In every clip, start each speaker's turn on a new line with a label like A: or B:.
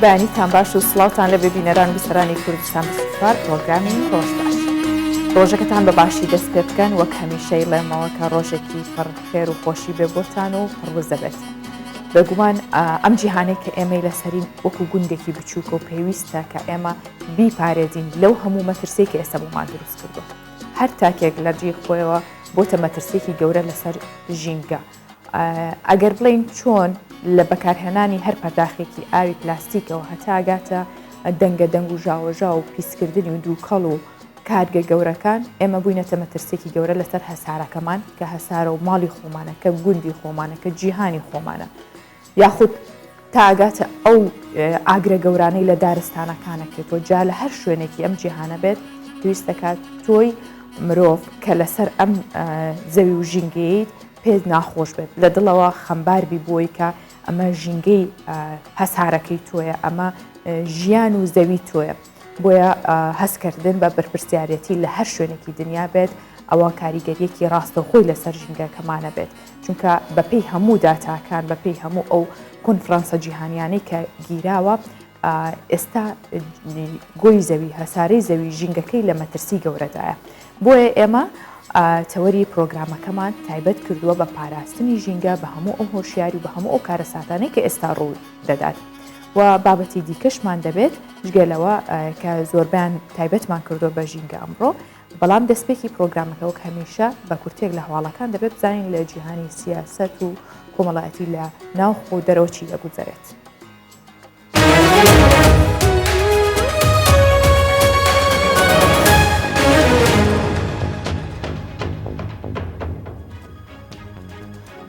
A: بەیانیتان باش و سڵاوتان لەبێ بینەران و بیسەرانی کوردستان 24 پرۆگرامی ڕۆژ باش. ڕۆژەکەتان بە باشی دەست پێ بکەن وەک هەمیشەی ڵێمەوە کە ڕۆژێکی پڕ خێر و خۆشی بێ بۆتان و پڕ وزە بێت. بێگومان ئەم جیهانەی کە ئێمەی لەسەرین وەکو گوندێکی بچووکە و پێویستە کە ئێمە بیپارێزین لەو هەموو مەترسیەی کە ئێستا بۆمان دروست کردووە. هەر تاکێک لە جێی خۆیەوە بۆتە مەترسیەکی گەورە لەسەر ژینگە. ئەگەر بڵێین چۆن لە بەکارهێنانی هەر پەرداخێکی ئاوی پلاستیکەوە هەتا ئەگاتە دەنگە دەنگ و ژاوەژاو و پیسکردنی و دووکەڵ و کارگە گەورەکان، ئێمە بووینەتە مەترسیەکی گەورە لەسەر هەسارەکەمان کە هەسارە و ماڵی خۆمانە، کە گوندی خۆمانە، کە جیهانی خۆمانە. یاخود تا ئەگاتە ئەو ئاگرە گەورانەی لە دارستانەکانەکرێتەوە جا لە هەر شوێنێکی ئەم جیهانە بێت پێویست دەکات تۆی مرۆڤ کە لەسەر ئەم زەوی و ژینگەیت پێت ناخۆش بێت لە دڵەوە خەمبار بی بۆی کە ئەمە ژینگەی هەسارەکەی تۆیە ئەمە ژیان و زەوی تۆیە بۆیە هەستکردن بە بەرپرسیارەتی لە هەر شوێنێکی دنیا بێت ئەوە کاریگەریەکی ڕاستەوخۆی لەسەر ژینگەکەمانە بێت چونکە بەپێی هەموو داتاکان، بەپێی هەموو ئەو کۆنفرانسە جیهانیانەی کە گیراوە، ئێستا گۆی زەوی، هەسارەی زەوی، ژینگەکەی لە مەترسی گەورەدایە. بۆیە ئێمە تەوەری پرۆگرامەکەمان تایبەت کردووە بە پاراستنی ژینگە، بە هەموو ئەو هۆشیاری و بە هەموو ئەو کارەساتانەی کە ئێستا ڕوو دەدات. و بابەتی دیکەشمان دەبێت جگە لەوە کە زۆربەیان تایبەتمان کردووە بە ژینگە ئەمڕۆ، بەڵام دەستپێکی پرۆگرامەکە وەک هەمیشە بە کورتەیەک لە هەواڵەکان دەبێت بزانین لە جیهانی سیاسەت و کۆمەڵایەتی لە ناوخۆ و دەرەوە چی دەگوزەرێت.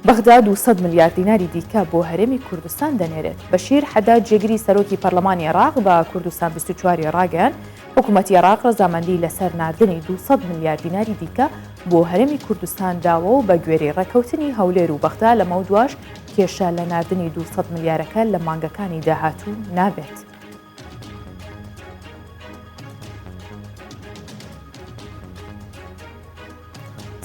A: بەغدا 200 ملیار دیناری دیکە بۆ هەرێمی کوردستان دەنێرێت. بەشیر حەداد جێگری سەرۆکی پەرلەمانی عێراق بە کوردستان 24 ی ڕاگەیاند، حکومەتی عێراق ڕەزامەندی لەسەر ناردنی 200 ملیار دیناری دیکە بۆ هەرێمی کوردستان داوە و بەگوێرەی ڕێککەوتنی هەولێر و بەغدا لەمەودواش کێشە لە ناردنی 200 ملیارەکە لە مانگەکانی داهاتوو نابێت.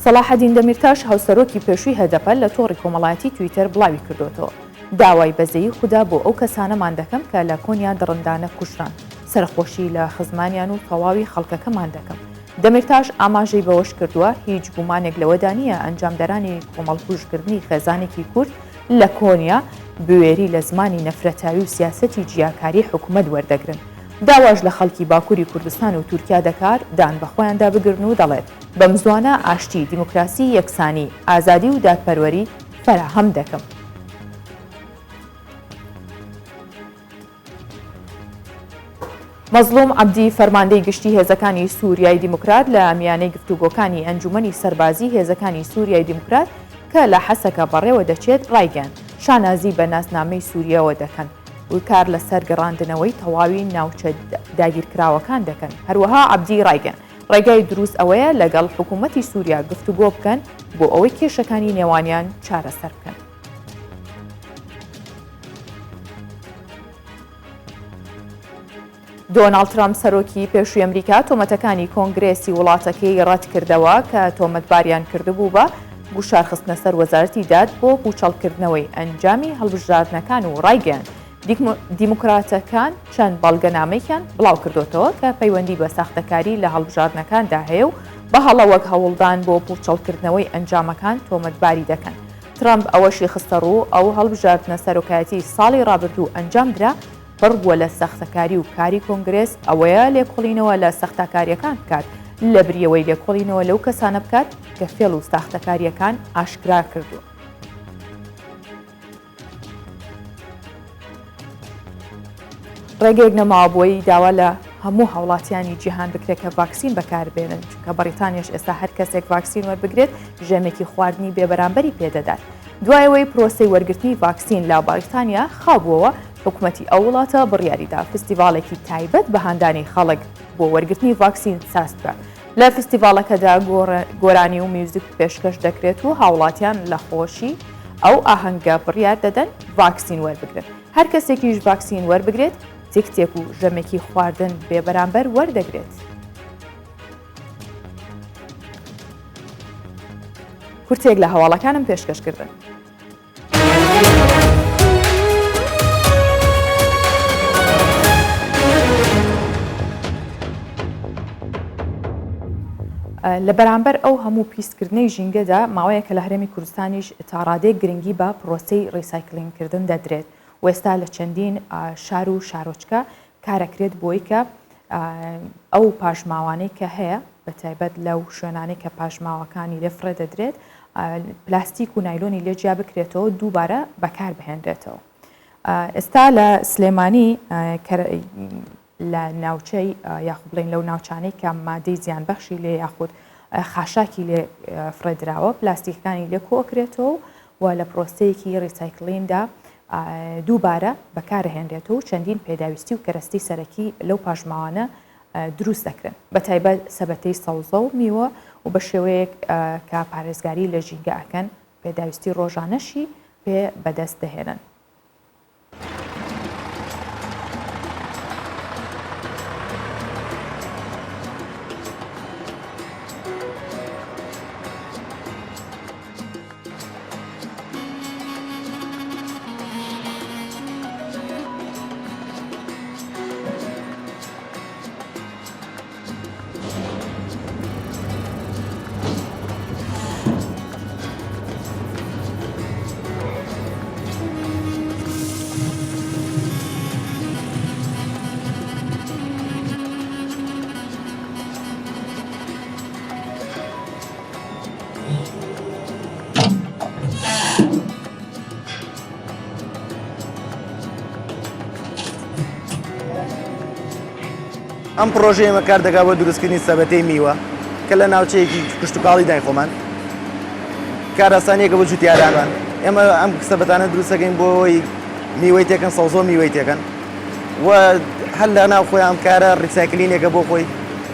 A: سەڵاحەدین دەمیرتاش هاوسەرۆکی پێشووی هەدەپە لە تۆڕی کۆمەڵایەتی تویتەر بڵاوی کردۆتەوە، داوای بەزەیی خودا بۆ ئەو کەسانەمان دەکەم کە لە کۆنیا دڕندانە کوژران، سەرەخۆشی لە خزمانیان و تەواوی خەڵکەکەمان دەکەم. دەمیرتاش ئاماژەی بەوەشکردووە، هیچ گومانێک لەوەدا نییە ئەنجامدەرانی کۆمەڵکوژکردنی خێزانێکی کورد لە کۆنیا، بوێری لە زمانی نەفرەتاوی و سیاسەتی جیاکاری حکومەت وەردەگرن. داواش لە خەڵکی باکوری کوردستان و تورکیا دەکات دان بە خۆیاندا بگرن و دەڵێت، بەمزوانە ئاشتی، دیموکراسی، یەکسانی، ئازادی و دادپەروەری فەراهەم دەکەم. مەزڵوم عەبدی فەرماندەی گشتی هێزەکانی سوریای دیموکرات لە میانەی گفتوگۆکانی ئەنجومەنی سەربازی هێزەکانی سوریای دیموکرات کە لە حەسەکە بەڕێوە دەچێت ڕایگەیاند، شانازی بە ناسنامەی سورییەوە دەکەن و کار لەسەر گەڕاندنەوەی تەواوی ناوچە داگیرکراوەکان دەکەن. هەروەها عەبدی ڕایگەیاند، ڕێگای دروست ئەوەیە لەگەڵ حکومەتی سوریا گفتوگۆ بکەن بۆ ئەوەی کێشەکانی نێوانیان چارەسەر بکەن. دۆناڵد ترەمپ سەرۆکی پێشووی ئەمریکا تۆمەتەکانی کۆنگرێسی وڵاتەکەی ڕەتکردەوە کە تۆمەتباریان کردبوو بە گوشارخستنە سەر وەزارەتی داد بۆ پوچەڵکردنەوەی ئەنجامی هەڵبژاردنەکان و ڕایگەیاند دیموکراتەکان چەند بەڵگەنامەیەکیان بڵاوکردۆتەوە کە پەیوەندی بە ساختەکاری لە هەڵبژاردنەکاندا هەیە و بە هەڵە وەک هەوڵدان بۆ پوچەڵکردنەوەی ئەنجامەکان تۆمەتباری دەکەن. ترەمپ ئەوەشی خستەڕوو، ئەو هەڵبژاردنە سەرۆکایەتی ساڵی ڕابردوو ئەنجامدرا پڕ بووە لە ساختەکاری و کاری کۆنگرێس ئەوەیە لێکۆڵینەوە لە ساختاکارییەکان بکات لەبری ئەوەی لێکۆڵینەوە لەو کەسانە بکات کە فێڵ و ساختەکارییەکان ئاشکرا کردووە. ڕێگەیەک نەماوە بۆی داوا لە هەموو هاوڵاتیانی جیهان بکرێت کە ڤاکسین بەکاربێنن، چونکە بەڕیتانیاش ئێستا هەر کەسێک ڤاکسین وەربگرێت ژەمێکی خواردنی بێبەرامبەری پێدەدات. دوای ئەوەی پرۆسەی وەرگرتنی ڤاکسین لە بەڕیتانیا خاو بووەوە، حکومەتی ئەو وڵاتە بڕیاریدا فستیڤاڵێکی تایبەت بە هاندانی خەڵک بۆ وەرگرتنی ڤاکسین ساز بکات. لە فستیڤاڵەکەدا گۆرانی و میوزیک پێشکەش دەکرێت و هاوڵاتیان لە خۆشی ئەو ئاهەنگە بڕیار دەدەن ڤاکسین وەربگرن. هەر کەسێکیش ڤاکسین وەربگرێت تکتێک و ژەمێکی خواردن بێبەرامبەر وەردەگرێت. کورتەیەک لە هەواڵەکانم پێشکەش کردن. لە بەرامبەر ئەو هەموو پیسکردنەی ژینگەدا، ماوەیەکە لە هەرێمی کوردستانیش تاڕادەیەک گرنگی بە پرۆسەی recycling کردن دەدرێت و ئێستا لە چەندین شار و شارۆچکە کارەکرێت بۆی کە ئەو پاشماوانەی کە هەیە بە تایبەت لەو شوێنانەی کە پاشماوەکانی لێ فڕێ دەدرێت پلاستیک و نایلۆنی لێ جیا بکرێتەوە دووبارە بەکار بهێنرێتەوە. ئێستا لە سلێمانی لە ناوچەی یاخود بڵێین لەو ناوچانەی کە مادەی زیانبەخشی لێ یاخود خاشاکی لێ فڕێدراوە پلاستیکەکانی لێ کۆکرێتەوە و لە پرۆسەیەکی recycling دا دووبارە بەکارهێنرێتەوە و چەندین پێداویستی و کەرەستەی سەرەکی لەو پاشماوانە دروست دەکرێن بەتایبەت سەبەتەی سەوزە و میوە و بە شێوەیەک کە پارێزگاری لە ژینگە ئەکەن پێداویستی ڕۆژانەشی پێ بەدەست دەهێنن.
B: ئەم پڕۆژەی ئێمە کار دەکات بۆ دروستکردنی سەبەتەی میوە کە لە ناوچەیەکی کشتوکاڵی دای خۆمان کارئاسانیەکە بۆ جوتیارانمان ئێمە ئەم سەبەتانە دروست دەکەین بۆ ئەوەی میوەی تێکەن سەوزە و میوەی تێکەن و هەر لە ناو خۆیان کارە recycling ێکە بۆ خۆی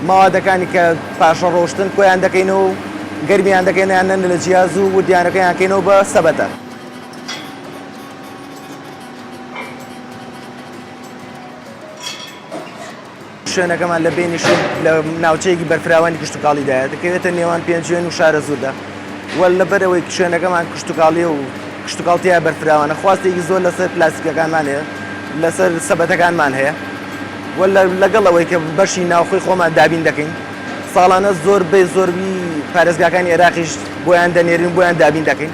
B: مەوادەکانی کە پاشە ڕۆشتن کۆیان دەکەینەوە و گەرمیان دەکەین یان نەن لە جیاز و وردیانەکەیان کەینەوە بە سەبەتە. شوێنەکەمان لە بینی شوێن لە ناوچەیەکی بەرفراوانی کشتتوکاڵیدایە دەکەوێتە نێوان پێنجوێن و شارەزووردا و لەبەرەوەی شوێنەکەمان کشتتوکاڵی و کشتتوکاڵ تیا بەرفراوانە خواستێکی زۆر لەسەر پلاستیکەکانمان هەیە لەسەر سەبەتەکانمان هەیە و لەگەڵ ئەوەی کە بەشی ناوخۆی خۆمان دابین دەکەین ساڵانە زۆربەی زۆربی پارێزگاکانی عێراقیش بۆیان دەنێرین بۆیان دابین دەکەین.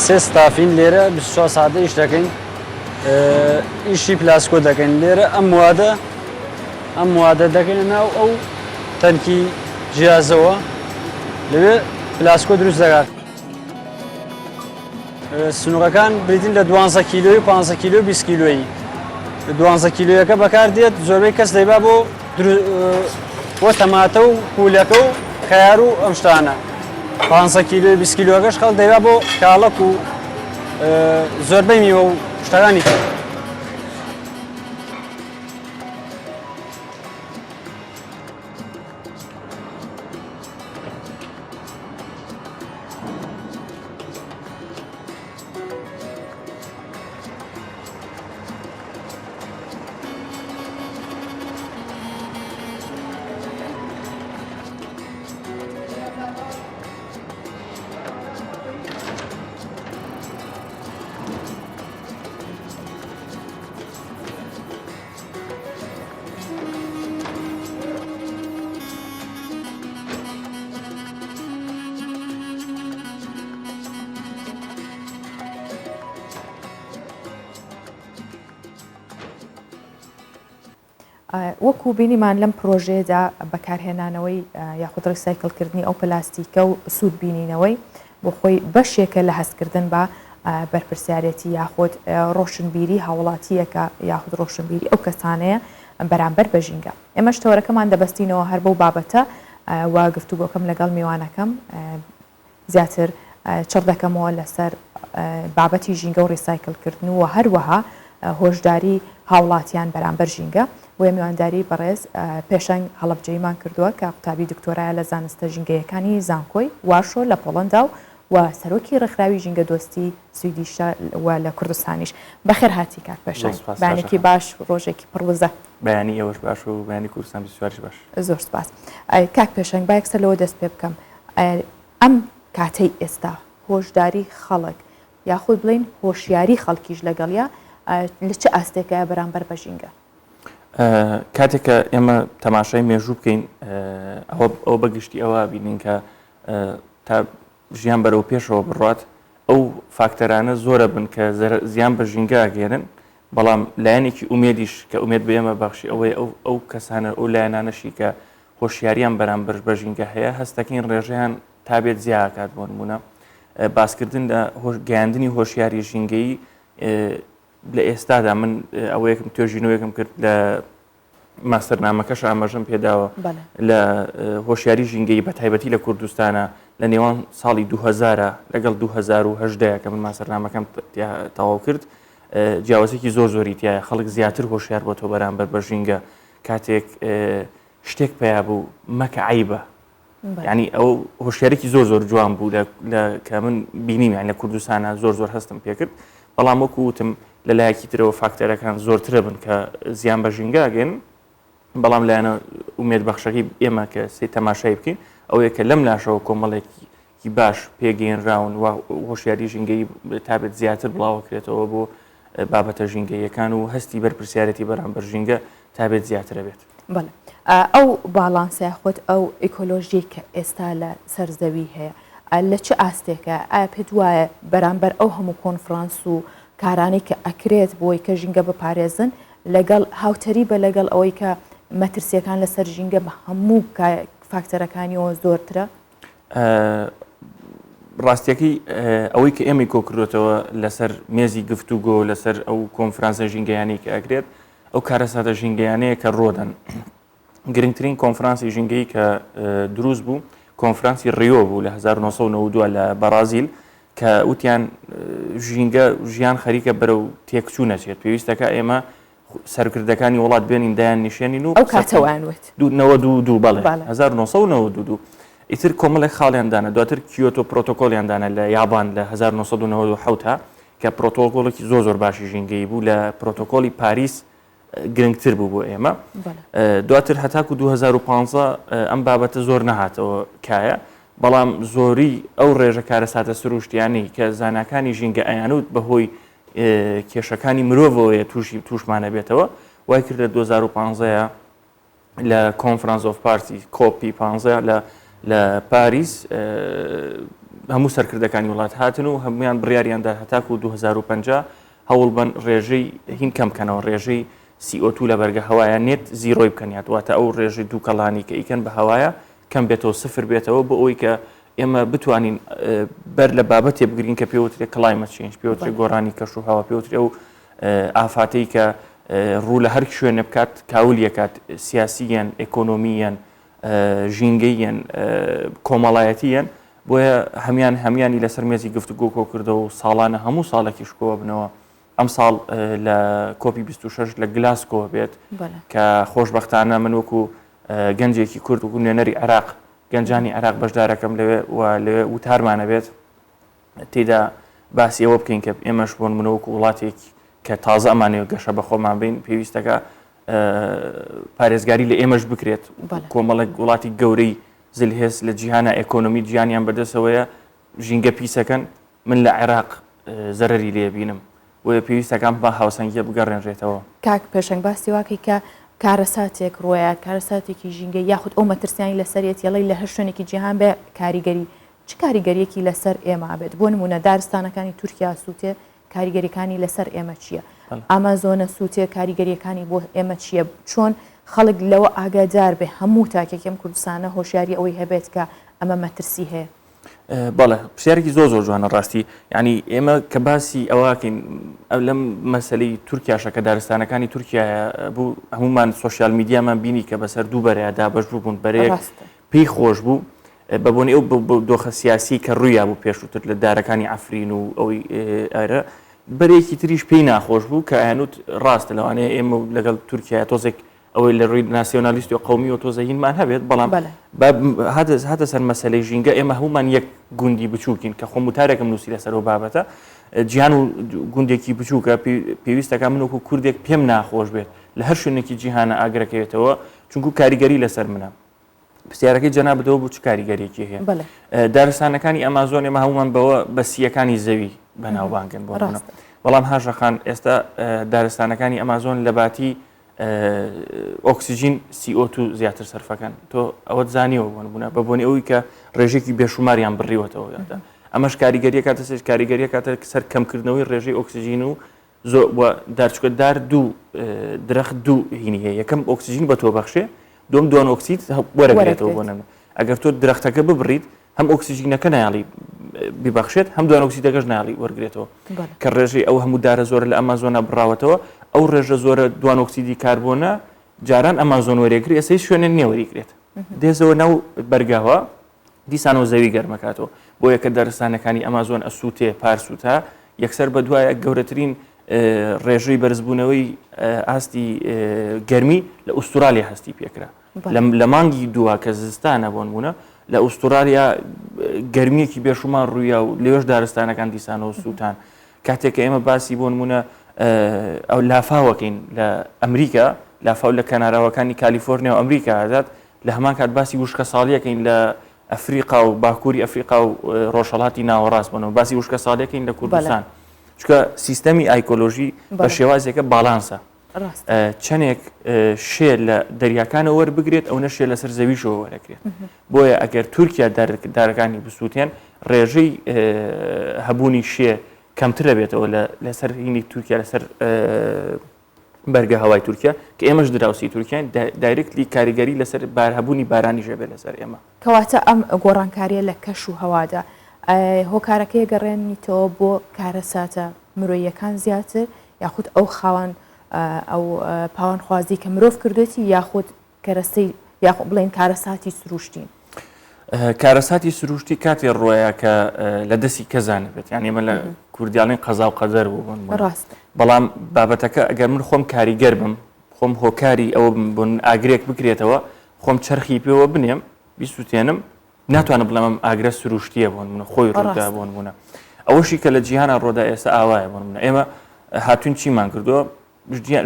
C: سێ ستافین لێرە 24 ساعتە ئیش دەکەین ئیشی پلاسکۆ دەکەین لێرە ئەم موادە ئەم موادە دەکەینە ناو ئەو تەنکی جیازەوە لەوێ پلاسکۆ دروست دەکات سنوورەکان بریتین لە دوانزە کیلۆی و پانزە کیلۆ و 20 کیلۆیی دوانزە کیلۆیەکە بەکاردێت زۆربەی کەس دەیبا بۆ بۆ تەماتە و پولەکە و خەیار و ئەم شتانە پانزە کیلۆی 20 کیلۆکەش خەڵک دەیبا بۆ کاڵەک و زۆربەی میوە و شتەکانی تر.
A: وەکو بینیمان لەم پرۆژەیەدا بەکارهێنانەوەی یاخود recycle کردنی ئەو پلاستیکە و سوود بینینەوەی بۆ خۆی بەشێکە لە هەستکردن بە بەرپرسیارێتی یاخود ڕۆشنبیری هاوڵاتییەکە یاخود ڕۆشنبیری ئەو کەسانەیە بەرامبەر بە ژینگە. ئێمەش تەوەرەکەمان دەبەستینەوە هەر بەو بابەتە و گفتوگۆکەم لەگەڵ میوانەکەم زیاتر چڕ دەکەمەوە لەسەر بابەتی ژینگە و ڕیسایکلکردن و هەروەها هۆشداری هاوڵاتیان بەرامبەر ژینگە. بۆیە میوانداری بەڕێز پێشەنگ هەڵەبجەییمان کردووە کە قوتابی دکتۆرایە لە زانستە ژینگەیەکانی زانکۆی وارشۆ لە پۆڵەندا و. و سەرۆکی ڕێکخراوی ژینگەدۆستی سویدیشە و لە کوردستانیش. بەخێر هاتی کاک
D: زۆر
A: پێشەنگ.
D: سوپاس
A: بەیانێکی
D: تاژە خان.
A: باش و ڕۆژێکی پڕ وزە.
D: بەیانی ئێوەش باش و بەیانی کوردستان 24 یش باش.
A: زۆر سوپاس. کاک پێشەنگ با یەکسەر لەوە دەست پێ بکەم. ئەم کاتەی ئێستا هۆشداری خەڵک یاخود بڵێین هۆشیاری خەڵکیش لەگەڵیا لە چ ئاستێکایە بەرامبەر بە ژینگە؟
D: کاتێک کە ئێمە تەماشای مێژوو بکەین ئەوە ئەوە بە گشتی ئەوە بینین کە تا ژیان بەرەو پێشەوە بڕات ئەو فاکتەرانە زۆرە بن کە زیان بە ژینگە ئەگەێنن بەڵام لایەنێکی ئومێدیش کە ئومێد بە ئێمە بەخشی ئەوەی ئەو ئەو کەسانە ئەو لایەنانەشی کە هۆشیاریان بەرامبەر بە ژینگە هەیە هەستەکەین ڕێژەیان تابێت زیاکات بۆ نمونە باسکردن لە گەیاندنی هۆشیاری ژینگەیی لە ئێستادا من ئەوەیەکم توێژینەوەیەکم کرد لە ماستەرنامەکەش ئاماژەم پێداوە لە هۆشیاری ژینگەی بە تایبەتی لە کوردستانە لە نێوان ساڵی 2000 لەگەڵ 2010 کە من ماستەرنامەکەم تەواو کرد جیاوازێکی زۆر زۆری تایە خەڵک زیاتر هۆشیار بۆ تۆ بەرامبەر بە ژینگە کاتێک شتێک پیا بوو مەکە عیبە یانی ئەو هۆشیارێکی زۆر زۆر جوان بوو لە کە من بینیم یان لە کوردستانە زۆر زۆر هەستم پێکرد بەڵام وەکو وتم لە لایەکی ترەوە فاکتەرەکان زۆرترە بن کە زیان بە ژینگاگەن بەڵام لایەنە ئومێد بەخشەکەی ئێمە کە سی تەماشای بکەین ئەوەیە کە لەم لاشەوە کۆمەڵێکی باش پێگەیەنراون و هۆشیاری ژینگەی تابێت زیاتر بڵاوەکرێتەوە بۆ بابەتە ژینگەییەکان و هەستی بەرپرسیارێتی بەرامبەر ژینگە تابێت زیاترە بێت.
A: بەڵێ ئەو باڵانسە یاخود ئەو ئیکۆلۆژیەی کە ئێستا لە سەر زەوی هەیە لە چ ئاستێکە؟ ئایا پێت وایە بەرامبەر ئەو هەموو کۆنفرانس و کارانەی کە ئەکرێت بۆی کە ژینگە بپارێزن لەگەڵ هاوتەریبە لەگەڵ ئەوەی کە مەترسیەکان لەسەر ژینگە بە هەموو فاکتەرەکانیەوە زۆرترە؟
D: ڕاستیەکەی ئەوەی کە ئێمەی کۆکردۆتەوە لەسەر مێزی گفتوگۆ لەسەر ئەو کۆنفرانسە ژینگەیانەی کە ئەکرێت ئەو کارەساتە ژینگەیانەیە کە ڕۆدەن گرنگترین کۆنفرانسی ژینگەی کە دروست بوو کۆنفرانسی ڕیۆ بوو لە 1992 لە بەڕازیل کە وتیان ژینگە ژیان خەریکە بەرەو تێکچوو نەچێت پێویستەکە ئێمە سەرکردەکانی وڵات بێنین دایان نیشێنین و
A: ئەو کاتە وایان وت.
D: 92 بەڵێ 1992 ئیتر کۆمەڵێک خاڵیان دانا دواتر کیۆتۆ پرۆتۆکۆلیان دانا لە یابان لە 1997 کە پرۆتۆکۆڵێکی زۆر زۆر باشی ژینگەیی بوو لە پرۆتۆکۆلی پاریس گرنگتر بوو بۆ ئێمە دواتر هەتاکو 2015 ئەم بابەتە زۆر نەهاتەوە کایە بەڵام زۆری ئەو ڕێژە کارەساتە سروشتیانەی کە زاناکانی ژینگە ئەیانوت بەهۆی کێشەکانی مرۆڤەوەیە تووشی تووشمانە بێتەوە وای کرد لە 2015 لە Conference of Party COP ی 15 لە لە پاریس هەموو سەرکردەکانی وڵات هاتن و هەمویان بڕیاریاندا هەتاکو 2050 هەوڵ بن ڕێژەی هین کەم بکەنەوە ڕێژەی CO2 لە بەرگە هەوایە net zero ی بکەن یات واتە ئەو ڕێژەی دووکەڵانی کە ئیکەن بە هەوایە کەم بێتەوە سفر بێتەوە بۆ ئەوەی کە ئێمە بتوانین بەر لە بابەتێ بگرین کە پێوترێ climate change پێوترێ گۆڕانی کەش و هەوا پێوترێ ئەو ئافاتەی کە ڕوو لە هەر شوێنێ بکات کاولیەکات سیاسییان ئێکۆنۆمییان ژینگەییان کۆمەڵایەتییان بۆیە هەمان هەموانی لەسەر مێزی گفتوگۆ کۆ کردەوە و ساڵانە هەموو ساڵێکیش کۆ بنەوە ئەمساڵ لە COP ی 26 لە گلاسکۆ بێت کە خۆشبەختانە من وەکو گەنجێکی کورد وەکو نوێنەری عێراق گەنجانی عێراق بەشدارەکەم لەوێ و لەوێ وتارمانە بێت تێدا باسی ئەوە بکەین کە ئێمەش بۆن منە وەکو وڵاتێک کە تازە ئەمانەوە گەشە بە خۆمان بین پێویستەکە پارێزگاری لە ئێمەش بکرێت کۆمەڵێک وڵاتی گەورەی زلهێز لە جیهانە ئێکۆنۆمی جیانیان بەدەسەوەیە ژینگە پیسەکەن من لە عێراق زەرەری لێ بینم بۆیە پێویستەکان بە هاوسەنگیە بگەڕێنرێتەوە.
A: کاک پێشەنگ باسی واکەی کە کارەساتێک ڕوەیات کارەساتێکی ژینگەی یاخود ئەو مەترسیانی لەسەرێتی ئەڵێی لە هەر شوێنێکی جیهان بێ کاریگەری چ کاریگەریەکی لەسەر ئێمە ئەبێت بۆ نمونە دارستانەکانی تورکیا سووتێ کاریگەریەکانی لەسەر ئێمە چییە ئامازۆنە سووتێ کاریگەریەکانی بۆ ئێمە چییە چۆن خەڵک لەوە ئاگادار بێ هەموو تاکێکی ئەم کوردستانە هۆشیاری ئەوەی هەبێت کە ئەمە مەترسی هەیە.
D: بەڵێ پرسیارێکی زۆر زۆر جوانە ڕاستی یعنی ئێمە کە باسی ئەوەکەین لەم مەسلەی تورکیاشە کە دارستانەکانی تورکیا بوو هەمومان سوسیال میدیامان بینی کە بەسەر دوو بەرەیە دابەش بوون بەرەیەک پێی خۆش بوو بە بۆنی ئەو دۆخە سیاسی کە ڕوویا بوو پێشووتر لە دارەکانی عفرین و ئەوەی ئارە بەرێکی تریش پێی ناخۆش بوو کە ئەیانوت ڕاستە لەوانەیە ئێمە لەگەڵ تورکیا تۆزێک. ئەوەی لە ڕووی ناسیۆنالیستی و قەومیەوە تۆزە هینمان هەبێت بەڵام هاتە سەر مەسەلەی ژینگە ئێمە هەمومان یەک گوندی بچووکین کە خۆم وتارێکم نووسی لەسەر ئەو بابەتە جیهان و گوندێکی بچووکە پێویستەکە من وەکو کوردێک پێم ناخۆش بێت لە هەر شوێنێکی جیهانە ئاگرەکەوێتەوە چونکو کاریگەری لەسەر منە پرسیارەکەی جەنابتەوە بوو چ کاریگەریەکی هەیە دارستانەکانی ئەمازۆن ئێمە هەمومان بەوە بە سیەکانی زەوی بەناوبانگن بۆ بەڵام هاژەخان ئێستا دارستانەکانی ئەمازۆن لە باتی ئۆکسجین CO2 زیاتر سەرفەکەن تۆ ئەوەت زانیەوە بۆن بوونە بە بۆنی ئەوی کە ڕێژێکی بێشوماریان بڕیوەتەوە ئەمەش کاریگەریە کاتە سەر کاریگەریە کاتە سەر کەمکردنەوەی ڕێژەی ئۆکسجین و زۆ و دار چونکە دار دوو درەخت دوو هینی هەیە یەکەم ئۆکسجین بە تۆ بەخشێ دوم دوان ئۆکسید وەرەگرێتەوە بۆ نەمە ئەگەر تۆ درەختەکە ببڕیت هەم ئۆکسجینەکە نایڵی ببەخشێت هەم دوان ئۆکسیدەکەش ناڵی وەرگێتەوە کە ڕێژەی ئەو هەموو دارە زۆرە لە ئەمازۆنە بڕاوەتەوە ئەو ڕێژە زۆرە دوان ئۆکسیدی کاربۆنە جاران ئەمازۆن وەرێگری ئێستا شوێنێ نییە وەریگرێت دێزەوە ناو بەرگاوە دیسانەوە زەوی گەرمەکاتەوە بۆیە کە دارستانەکانی ئەمازۆن ئەسووتێ پار سووتا یەکسەر بە دوایە گەورەترین ڕێژەی بەرزبوونەوەی ئاستی گەرمی لە ئوسترالیا هەستی پێکرا لە مانگی دووە کە زستانە بۆن بوونە لە ئوسترالیا گەرمیەکی بێشومان ڕوویا و لێش دارستانەکان دیسانەوە سووتان کاتێک کە ئێمە باسی بۆ نمونە ئەو لافاوەکەین لە ئەمریکا لافاو لە کەناراوەکانی کالیفۆرنیا و ئەمریکا ئازاد لە هەمان کات باسی وشکە ساڵیەکەین لە ئەفریقا و باکووری ئەفریقا و ڕۆژهەڵاتی ناوەڕاست بنەوە باسی وشکە ساڵیەکەین لە کوردستان چونکە سیستەمی ئایکۆلۆژی بە شێوازێکە باڵانسە چەندێک شێ لە دەریاکانەوە وەربگرێت ئەو نەشێ لەسەر زەویشەوە وەرەگرێت بۆیە ئەگەر تورکیا دارەکانی بسووتێن ڕێژەی هەبوونی شێ کەمترە بێتەوە لەسەر هینی تورکیا لەسەر بەرگە هەوای تورکیا کە ئێمەش دراوسی تورکیاین directly کاریگەری لەسەر بار هەبوونی بارانیش ئەبێت لەسەر ئێمە.
A: کەواتە ئەم گۆڕانکارییە لە کەش و هەوادا هۆکارەکەی ئەگەڕێنیتەوە بۆ کارەساتە مرۆییەکان زیاتر یاخود ئەو خاوەن ئەو پاوانخوازی کە مرۆڤ کردوێتی یاخود کەرەستەی یاخۆ بڵێین کارەساتی سروشتین؟
D: کارەساتی سروشتی کاتێ ڕۆیە کە لە دەستی کەزا نەبێت یان ئێمە لە کوردیاڵین قەزا و قەدەر بوو بوون
A: ڕاست
D: بەڵام بابەتەکە ئەگەر من خۆم کاریگەر بم خۆم هۆکاری ئەوە بم بۆ ئاگرێک بکرێتەوە خۆم چەرخی پێوە بنێم بیسووتێنم ناتوانم بڵێم ئەم ئاگرە سروشتیە بۆ نمونە خۆی ڕوودا بۆ نمونە ئەوەشی کە لە جیهانە ڕۆدا ئێستا ئاوایە بۆ نمونە ئێمە هاتوین چیمان کردووە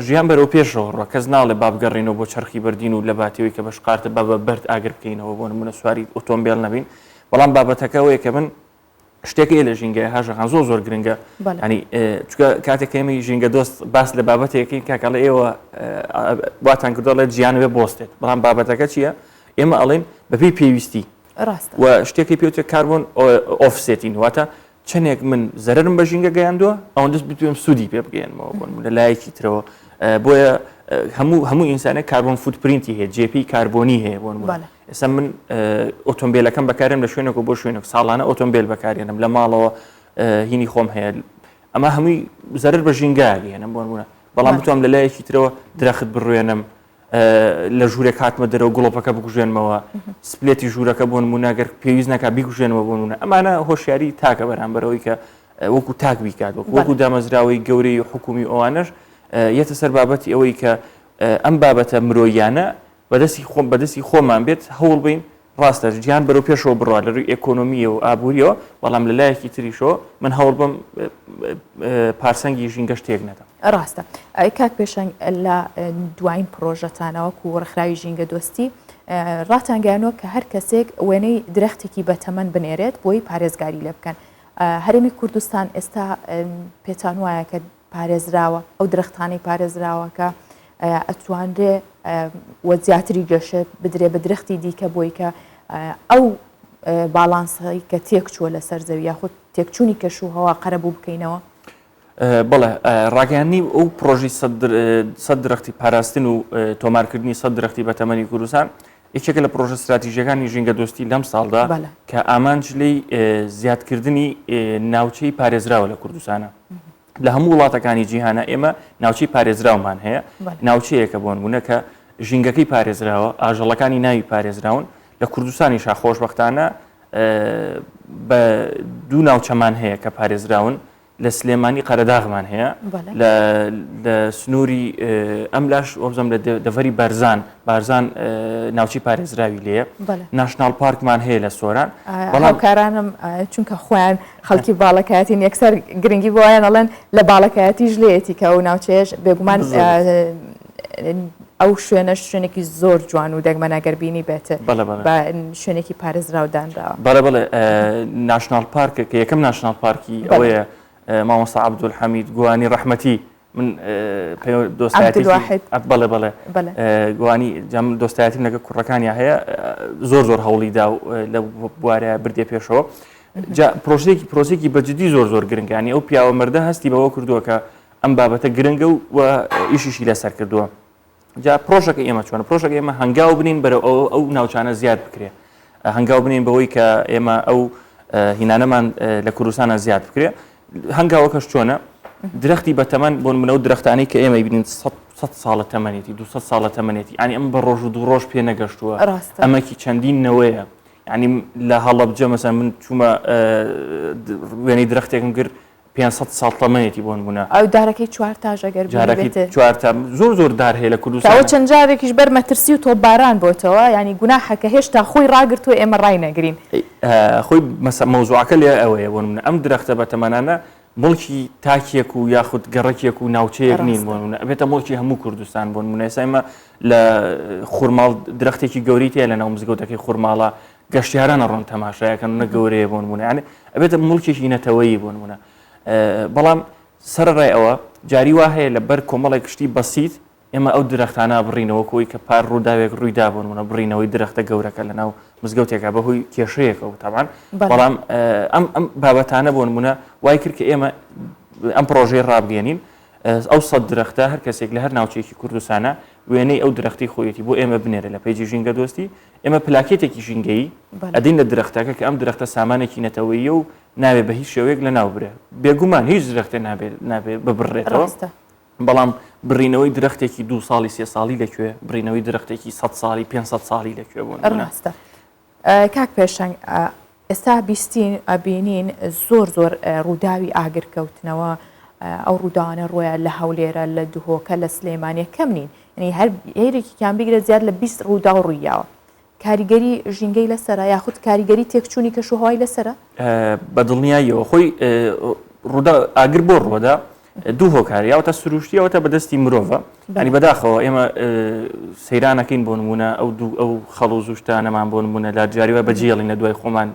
D: ژیان بەرەو پێشەوە ڕوا، کەس ناڵێ با بگەڕێینەوە بۆ چەرخی بەردین و لەباتیەوەی کە بە شقارتە با بە بەرد ئاگر بکەینەوە بۆ نموونە سواری ئۆتۆمبێل نەبین، بەڵام بابەتەکە ئەوەیە کە من شتێک هەیە لە ژینگەیە هاژە خان زۆر زۆر گرنگە ینی چونکە کاتێک کە ئێمەی ژینگە دۆست باس لە بابەتێکین کاکەڵێ ئێوە واتان کردووە ڵێ جیان وێ بۆستێت بەڵام بابەتەکە چییە ئێمە ئەڵێن بەپێی پێویستی
A: ڕاستە
D: و شتێکی پێوترێت carbon offsetting واتە چەندێک من زەرەرم بە ژینگە گەیاندووە ئەوەندەش بتوێم سوودی پێ بگەیەنمەوە بۆ لە لایەکی ترەوە بۆیە هەموو هەموو ئینسانێک carbon footprint ی هەیە جێپی کاربۆنی هەیە بۆ نموونە ئێستا من ئۆتۆمبیلەکەم بەکارێم لە شوێنێک و بۆ شوێنێک ساڵانە ئۆتۆمبیل بەکارێنم لە ماڵەوە هینی خۆم هەیە ئەمە هەمووی زەرەر بە ژینگە گەیەنم بۆ نموونە بەڵام بتوانم لە لایەکی ترەوە درەخت بڕوێنم لە ژوورێک هاتمە دەرەوە گڵۆپەکە بکوژێنمەوە split ی ژوورەکە بۆ نمونە گەر پێویست نەکا بیکوژێنەوە بۆ نمونە ئەمانە هۆشیاری تاکە بەرامبەرەوەی کە وەکو تاک بیکات وەکو وەکو دامەزراوەی گەورەی و حکومی ئەوانەش یەتە سەر بابەتی ئەوەی کە ئەم بابەتە مرۆیانە بەدەستی خۆم بەدەستی خۆمان بێت هەوڵ بین ڕاستە جیهان بەرەو پێشەوە بڕوا لە ڕووی ئێکۆنۆمییەوە و ئابوورییەوە، بەڵام لە لایەکی تریشەوە من هەوڵ بەم پارسەنگی ژینگەش تێک نەدەم.
A: ڕاستە کاک پێشەنگ لە دوایین پڕۆژەتانە وەکو ڕێکخراوی ژینگە دۆستی ڕاتانگەیانووە کە هەر کەسێک وێنەی درەختێکی بەتەمەن بنێرێت بۆی پارێزگاری لێ بکەن هەرێمی کوردستان ئێستا پێتان وایە کە پارێزراوە، ئەو درەختانەی پارێزراوە کە ئەتوانرێ و زیاتری گەشە بدرێ بە درەختی دیکە بۆی کە ئەو باڵانسەی کە تێکچووە لەسەر زەوی یاخود تێکچوونی کەش و هەوا قەرەبوو بکەینەوە؟
D: بەڵێ ڕاگەیاندنی ئەو پڕۆژەی سەد درەختی پاراستن و تۆمارکردنی سەد درەختی بەتەمەنی کوردستان یەکێکە لە پڕۆژە ستراتیژیەکانی ژینگەدۆستی لەم ساڵدا کە ئامانج لێی زیادکردنی ناوچەی پارێزراوە لە کوردستانە. لە هەموو وڵاتەکانی جیهانە ئێمە ناوچەی پارێزراومان هەیە ناوچەیەکە بۆ نمونە کە ژینگەکەی پارێزراوە ئاژەڵەکانی ناوی پارێزراون لە کوردستانیشا خۆشبەختانە بە دوو ناوچەمان هەیە کە پارێزراون. لە سلێمانی قەرەداغمان هەیە لە سنووری ئەم لاش وەبزم لە دەڤەری بەرزان بارزان ناوچەی پارێزراوی لێیە ناشناڵ پارکمان هەیە لە سۆران.
A: هاوکارانم چونکە خۆیان خەڵکی باڵەکایەتین یەکسەر گرنگی بۆیان ئەڵێن لە باڵەکایەتیش لێیەتی کە ئەو ناوچەیەش بێگومان ئەو شوێنەش شوێنێکی زۆر جوان و دەگمەنە گەر بینی بێت بە شوێنێکی پارێزراو دانراوە.
D: بەڵێ بەڵێ ناشناڵ پارک کە یەکەم ناشناڵ پارکی ئەوەیە مامۆستا عەبدولحەمید گوانی ڕەحمەتی من دۆستایەتی بەڵێ بەڵێ گوانی جام دۆستایەتیم لەگە کوڕەکانیا هەیە زۆر زۆر هەوڵی دا و لە بوارە بردێ پێشەوە جا پرۆژێکی پرۆسێکی بەجددی زۆر زۆر گرنگانی ئەو پیاوە مردە هەستی بەوە کردووە کە ئەم بابەتە گرنگە و ئیشیشی لەسەر کردووە جا پرۆژەکە ئێمە چۆنە پرۆژەکە ئێمە هەنگاو بنین بەرەو ئەو ئەو ناوچانە زیاد بکرێ هەنگاو بنین بەوەی کە ئێمە ئەو هینانەمان لە کوردستانە زیاد بکرێ هەنگاوەکەش چۆنە درەختی بەتەمەن بۆ منەوە درەختانەی کە ئێمە بینین 100 ساڵە تەمەنێتی 200 ساڵە تەمەنێتی ینی ئەم بە ڕۆژ و دوو ڕۆژ پێ نەگەشتووە ئەمەکی چەندین نەوەیە ینی لە هەڵەبجە مەسەن من چوومە وێنەی درەختێکم کرد 500 ساڵ تەمەنێتی بۆ نمونە.
A: ئەو دارەکەی چوارتاش ئەگەر
D: جارەکەی بینیبێت. چوارتا زۆر زۆر دار هەیە لە
A: کە کوردستان. ئەوە چەند جارێکیش بەر مەترسی و تۆپباران بۆتەوە یانی گوناحە کە هێشتا خۆی ڕاگرتووە ئێمە ڕاینەگرین.
D: خۆی مەسە مەوزوعەکە لێ ئەوەیە بۆ نمونە ئەم درەختە بەتەمەنانە موڵکی تاکێک و یاخود گەڕەکێک و ناوچەیەک نین بۆ نمونە ئەبێتە موڵکی هەموو کوردستان بۆ نمونە ئێستا ئێمە لە خورماڵ درەختێکی گەورەی تێیە لەناو مزگەوتەکەی خورماڵە گەشتیاران ئەڕۆن تەماشایەکەن نە گەورەیە بۆ نمونە یعنی ئەبێتە موڵکێکی نەتەوەیی بۆ نمونە بەڵام سەرەڕای ئەوە جاری وا هەیە لە بەر کۆمەڵێک شتی بەسیت ئێمە ئەو درەختانە بڕینەوە کۆی کە پار ڕووداوێک ڕوویدا بۆ نمونە بڕینەوەی درەختە گەورەکە لە ناو مزگەوتێکە بەهۆی کێشەیەکەوە تاوان بەڵام ئەم ئەم بابەتانە بۆ نمونە وای کرد کە ئێمە ئەم پرۆژەی ڕابگەێنین ئەو سەد درەختە هەر کەسێک لە هەر ناوچەیەکی کوردستانە وێنەی ئەو درەختی خۆیەتی بۆ ئێمە بنێرە لە page ی ژینگە دۆستی ئێمە پلاکێتێکی ژینگەیی ئەدەین لە درەختەکە کە ئەم درەختە سامانێکی نەتەوەییە و نابێ بە هیچ شێوەیەک لەناو برێ. بێگومان هیچ درەختێ نابێ نابێ ببڕرێتەوە. بەڵام بڕینەوەی درەختێکی دوو ساڵی سێ ساڵی لە کوێ، بڕینەوەی درەختێکی سەد ساڵی 500 ساڵی لە کوێ بۆ نموونە.
A: ڕاستە. کاک پێشەنگ ئێستا بیستین ئەبینین زۆر زۆر ڕووداوی ئاگر کەوتنەوە ئەو ڕووداوانە ڕۆیە لە هەولێرە لە دهۆکە لە سلێمانیە کەم نین یعنی هەر هەیرێکیان بگرە زیاد لە 20 ڕووداو ڕوویاوە کاریگەری ژینگەی لەسەرە یاخود کاریگەری تێکچوونی کەشوهەوای لەسەرە؟
D: بە دڵنیاییەوە خۆی ڕوودا ئاگر بۆ ڕووەدا دوو هۆکار یاوەتا سروشتی ئەوەتا بەدەستی مرۆڤە ئەنی بەداخەوە ئێمە سەیرانەکەین بۆ نمونە ئەو دوو ئەو خەڵ و زوشتانەمان بۆ نمونە لا جاریوە بەجێڵین لە دوای خۆمان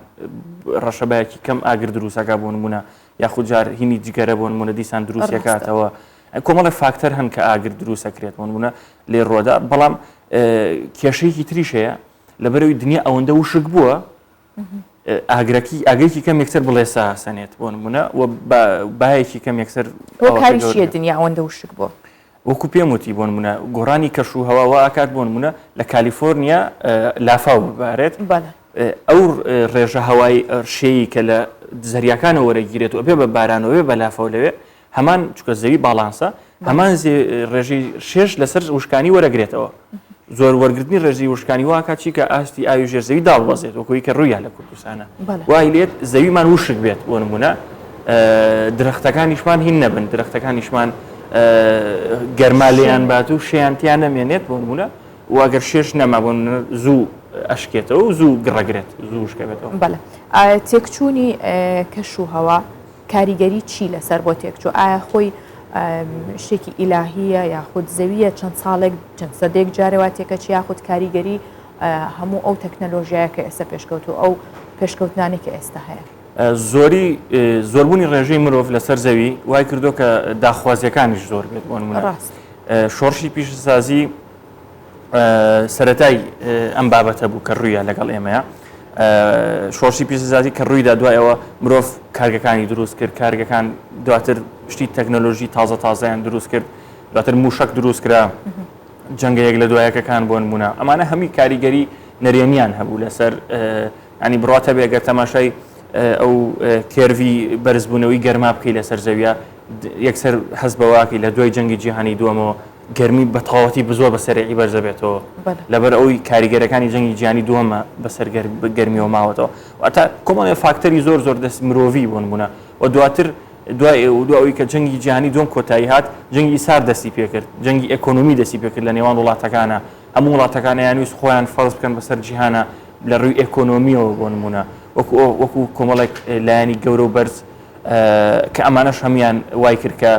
D: ڕەشەبایەکی کەم ئاگر دروستەکە بۆ نمونە یاخود جار هینی جگەرە بۆ نمونە دیسان دروستەکاتەوە کۆمەڵی فاکتەر هەن کە ئاگر دروستەکرێت بۆ نمونە لێ ڕۆدا بەڵام کێشەیەکی تریش هەیە لەبەرەوەی دنیا ئەوەندە وشک بووە ئاگرەکی ئاگرێکی کەم یەکسەر بڵێسە سەنێت بۆ نمونە و باەکی کەم یەکسەر
A: هۆکاری چییە دنیا ئەوەندە وشک بووە؟
D: وەکو پێم وتی بۆ نمونە گۆڕانی کەش و هەوا وا ئەکات بۆ نمونە لە کالیفۆرنیا لافاو ببارێت ئەو ڕێژە هەوای شێی کە لە زەریاکانەوە وەرەگیرێت و ئەبێ بە بارانەوەێ بە لافاو لەوێ هەمان چونکە زەوی باڵانسە هەمان ڕێژەی شێش لەسەر وشکانی وەرەگرێتەوە زۆر وەرگرتنی ڕێژەی وشکانی واکات چی کە ئاستی ئاوی ژێر زەوی داببەزێت وەکوی کە ڕوویا لە کوردستانە وای لێت زەویمان وشک بێت بۆ نمونە درەختەکانیشمان هین نەبن درەختەکانیشمان گەرما لێیان بات و شیانتیان نەمێنێت بۆ نمونە و ئەگەر شێش نەما بۆ زوو ئەشکێتەوە و زوو گڕەگرێت زوو شکەبێتەوە
A: بەڵێ تێکچوونی کەش و هەوا کاریگەری چی لەسەر بۆ تێکچوو؟ ئایا خۆی شتێکی ئیلاهییە یاخود زەوییە چەند ساڵێک چەند سەدەیەک جارێ وا تێکەچی یاخود کاریگەری هەموو ئەو تەکنەلۆژیایە کە ئێستا پێشکەوتوو ئەو پێشکەوتنانەی کە ئێستا هەیە؟
D: زۆری زۆربوونی ڕێژەی مرۆڤ لەسەر زەوی وای کردو کە داخوازیەکانیش زۆر بێت بۆ نمونە شۆڕشی پیشەسازی سەرەتای ئەم بابەتە بوو کە ڕوویە لەگەڵ ئێمەیە شۆڕشی پیشەسازی کە ڕوویدا دوایەوە مرۆڤ کارگەکانی دروست کرد کارگەکان دواتر شتی تەکنەلۆژی تازە تازەیان دروست کرد دواتر موشک دروست کرا جەنگە یەک لە دوایەکەکان بۆ نمونە ئەمانە هەمووی کاریگەری نەرێنیان هەبوو لەسەر ینی بڕاتە بێ گەر تەماشای ئەو curve ی بەرزبوونەوەی گەرما بکەی لەسەر زەویە یەکسەر هەست بەواکەی لە دوای جەنگی جیهانی دووەمەوە گەرمی بە تەواوەتی زۆر بە سەرعی بەرزەبێتەوە لەبەر ئەوی کاریگەرەکانی جەنگی جیهانی دووەمە بەسەر گەرمیەوە ماوەتەوە واتە کۆمەڵێ فاکتەری زۆر زۆر دەست مرۆڤی بۆ نمونە و دواتر دوای ئەوەی کە جەنگی جیهانی دووەم کۆتایی هات، جەنگی سارد دەستی پێکرد، جەنگی ئێکۆنۆمی دەستی پێکرد لە نێوان وڵاتەکانا، هەموو وڵاتەکان ئەیانویست خۆیان فەرز بکەن بەسەر جیهانا لە ڕووی ئێکۆنۆمییەوە بۆ نموونە وەکو وەکو کۆمەڵێک لایەنی گەورە و بەرز کە ئەمانەش هەموویان وای کرد کە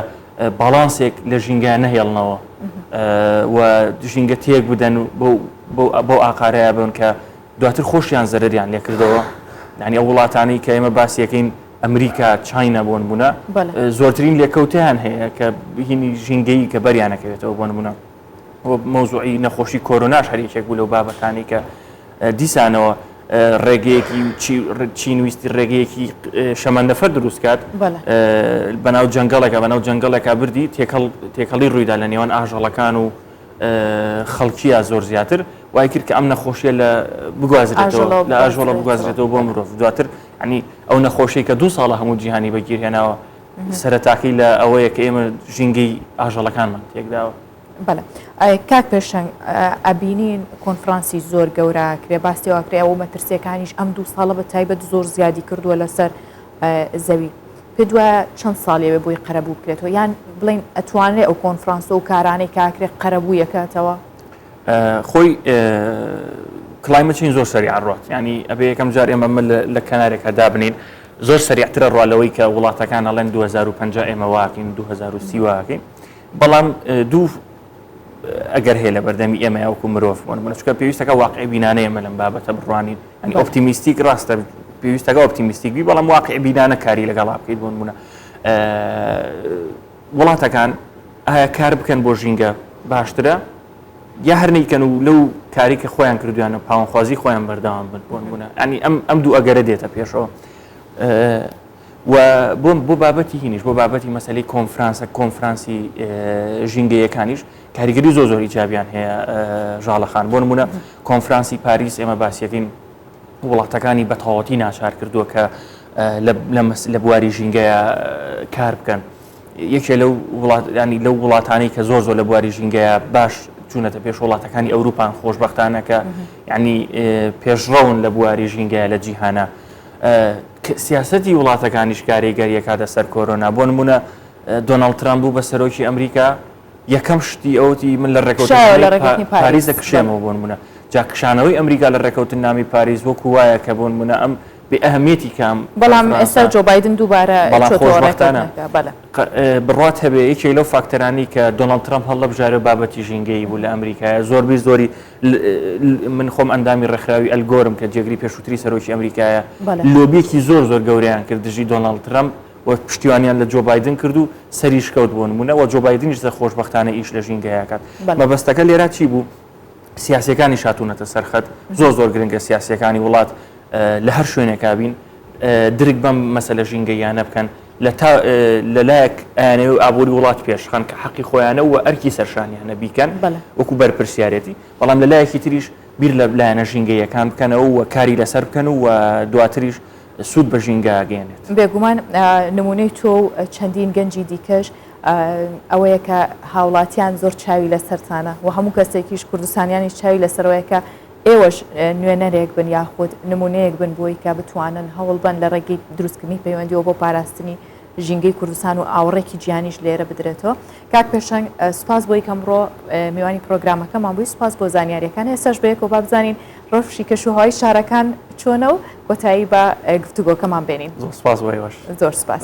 D: باڵانسێک لە ژینگە نەهێڵنەوە و ژینگە تێک بدەن و بەو ئاقارەیە بن کە دواتر خۆشیان زەرەریان لێکردەوە یعنی ئەو وڵاتانەی کە ئێمە باسیەکەین ئەمریکا چاینا بۆ نمونە زۆرترین لێکەوتیان هەیە کە هینی ژینگەیی کە بەریانەکەوێتەوە بۆ نمونە مەوزوعی نەخۆشی کۆرۆناش هەر یەکێک بوو لەو بابەتانی کە دیسانەوە ڕێگەیەکی چین ویستی ڕێگەیەکی شەمەندەفەر دروستکات بەناو جەنگەڵێکە بەناو جەنگەڵێکە بردی تێکەڵ تێکەڵی ڕوویدا لە نێوان ئاژەڵەکان و خەڵکیە زۆر زیاتر وای کرد کە ئەم نەخۆشیە لە بگوازرێتەوە لە ئاژەڵە بگوازرێتەوە بۆ مرۆڤ دواتر ینی ئەو نەخۆشی کە دو ساڵە هەموو جیهانی بەگیرهێناوە سەرەتاکەی لە ئەوەیە کە ئێمە ژینگەی ئاژەڵەکانمان تێکداوە.
A: بەڵێ کاک پێشەنگ ئەبینین کۆنفرانسی زۆر گەورە کرێ باسی وا کرێ ئەو مەترسیەکانیش ئەم دوو ساڵە بە تایبەت زۆر زیادی کردووە لەسەر زەوی پێ دوایە چەند ساڵیەوێ بۆی قەرەبوو بکرێتەوە یان بڵین ئەتوانرێ ئەو کۆنفرانسە و کارانەی کاکرێ قەرەبوو یەکاتەوە؟
D: خۆی climate change زۆر سەریع ڕات ینی ئەبێ یەکەم جار ئێمە من لە کەنارێکە دابنین زۆر سەریعترە ڕوا لەوەی کە وڵاتەکان ئەڵێن 2050 ئێمە واکەین 2030 واکەین بەڵام دوو ئەگەر هەیە لە بەردەمی ئێمە وەکو مرۆڤ بۆ نمونە چونکە پێویستەکە واقعی بینانە ئێمە لەم بابەتە بڕوانین ئەنی optimistic ڕاستە پێویستەکە optimistic بی بەڵام واقعی بینانە کاری لەگەڵا بکەیت بۆ نمونە وڵاتەکان ئایا کار بکەن بۆ ژینگە باشترە یا هەر نیکەن و لەو کاری کە خۆیان کردویانە پاوانخوازی خۆیان بەردەوام بن بۆ نمونە ئەنی ئەم ئەم دوو ئەگەرە دێتە پێشەوە و بۆ بۆ بابەتی هینیش بۆ بابەتی مەسەلەی کۆنفرانسە کۆنفرانسی ژینگەیەکانیش کاریگەری زۆر زۆر ئیجابیان هەیە ژاڵەخان بۆ نمونە کۆنفرانسی پاریس ئێمە باسیەکەین وڵاتەکانی بەتەواوەتی ناچار کردووە کە لە بواری ژینگەیە کار بکەن یەکێ لەو وڵات ینی لەو وڵاتانەی کە زۆر زۆر لە بواری ژینگەیە باش چوونەتە پێش وڵاتەکانی ئەوروپان خۆشببختانە کە ینی پێشڕەون لە بواری ژینگەیە لە جیهانە سیاسەتی وڵاتەکانیش کاریگەری ئەکاتە سەر کۆرۆنا بۆ نمونە دۆناڵد ترامپ بوو بە سەرۆکی ئەمریکا یەکەم شتی ئەوتی من لە ڕێکەوتنی پاریس دەکشێمەوە بۆ نمونە جا کشانەوەی ئەمریکا لە ڕێکەوتننامی پاریس وەکو وایە کە بۆ نمونە ئەم بێ ئەهمیەتی کام
A: بەڵام ئێستا جۆ بایدن دووبارە
D: بەڵام خۆشبەختانە بڕوات هەبێ یەکێک لەو فاکتەرانی کە دۆناڵد ترامپ هەڵدەبژارێ بابەتی ژینگەیی بوو لە ئەمریکایە زۆربەی زۆری من خۆم ئەندامی ڕێکخراوی ئەلگۆرم کە جێگری پێشووتری سەرۆکی ئەمریکایە لۆبیەکی زۆر زۆر گەورەیان کرد دژی دۆناڵد ترەمپ و پشتیوانیان لە جۆ بایدن کرد و سەریش کەوت بۆ نمونە و جۆ بایدنیش زە خۆشبەختانە ئیش لە ژینگەیە کات مەبەستەکە لێرە چی بوو سیاسەکانی شاتونەتە سەرخەت زۆر زۆر گرنگە سیاسەکانی وڵات لە هەر شوێنێکا بین درک بەم مەسەلە ژینگەییانە بکەن لە تا لەلایەک ئەیانەوێ ئابووری وڵات پێشخەن کە حەقی خۆیانە و ئەرکی سەرشانیانە بیکەن وەکو بەرپرسیارێتی بەڵام لە لایەکی تریش بیر لە لایەنە ژینگەیەکان بکەنەوە و کاری لەسەر بکەن و دواتریش سوود بە ژینگە گەێنێت.
A: بێگومان نمونەی تۆ و چەندین گەنجی دیکەش ئەوەیە کە هاوڵاتیان زۆر چاوی لەسەرتانە و هەموو کەسێکیش کوردستانیانیش چاوی لەسەرەوەیە کە ئێوەش نوێنەرێک بن یاخود نمونەیەک بن بۆی کە بتوانن هەوڵ بەن لە ڕێگەی دروستکردنی پەیوەندیەوە بۆ پاراستنی ژینگەی کوردستان و ئاوڕێکی جیانیش لێرە بدرێتەوە. کاک پێشەنگ سوپاس بۆی کە ئەمڕۆ میوانی پرۆگرامەکەمان بووی، سوپاس بۆ زانیاریەکان. ئێستاش بەیەکەوە با بزانین ڕەوشی کەشوهەوای شارەکان چۆنە و کۆتایی بە گفتوگۆکەمان بێنین.
D: زۆر سوپاس بۆ ئێوەش.
A: زۆر سوپاس.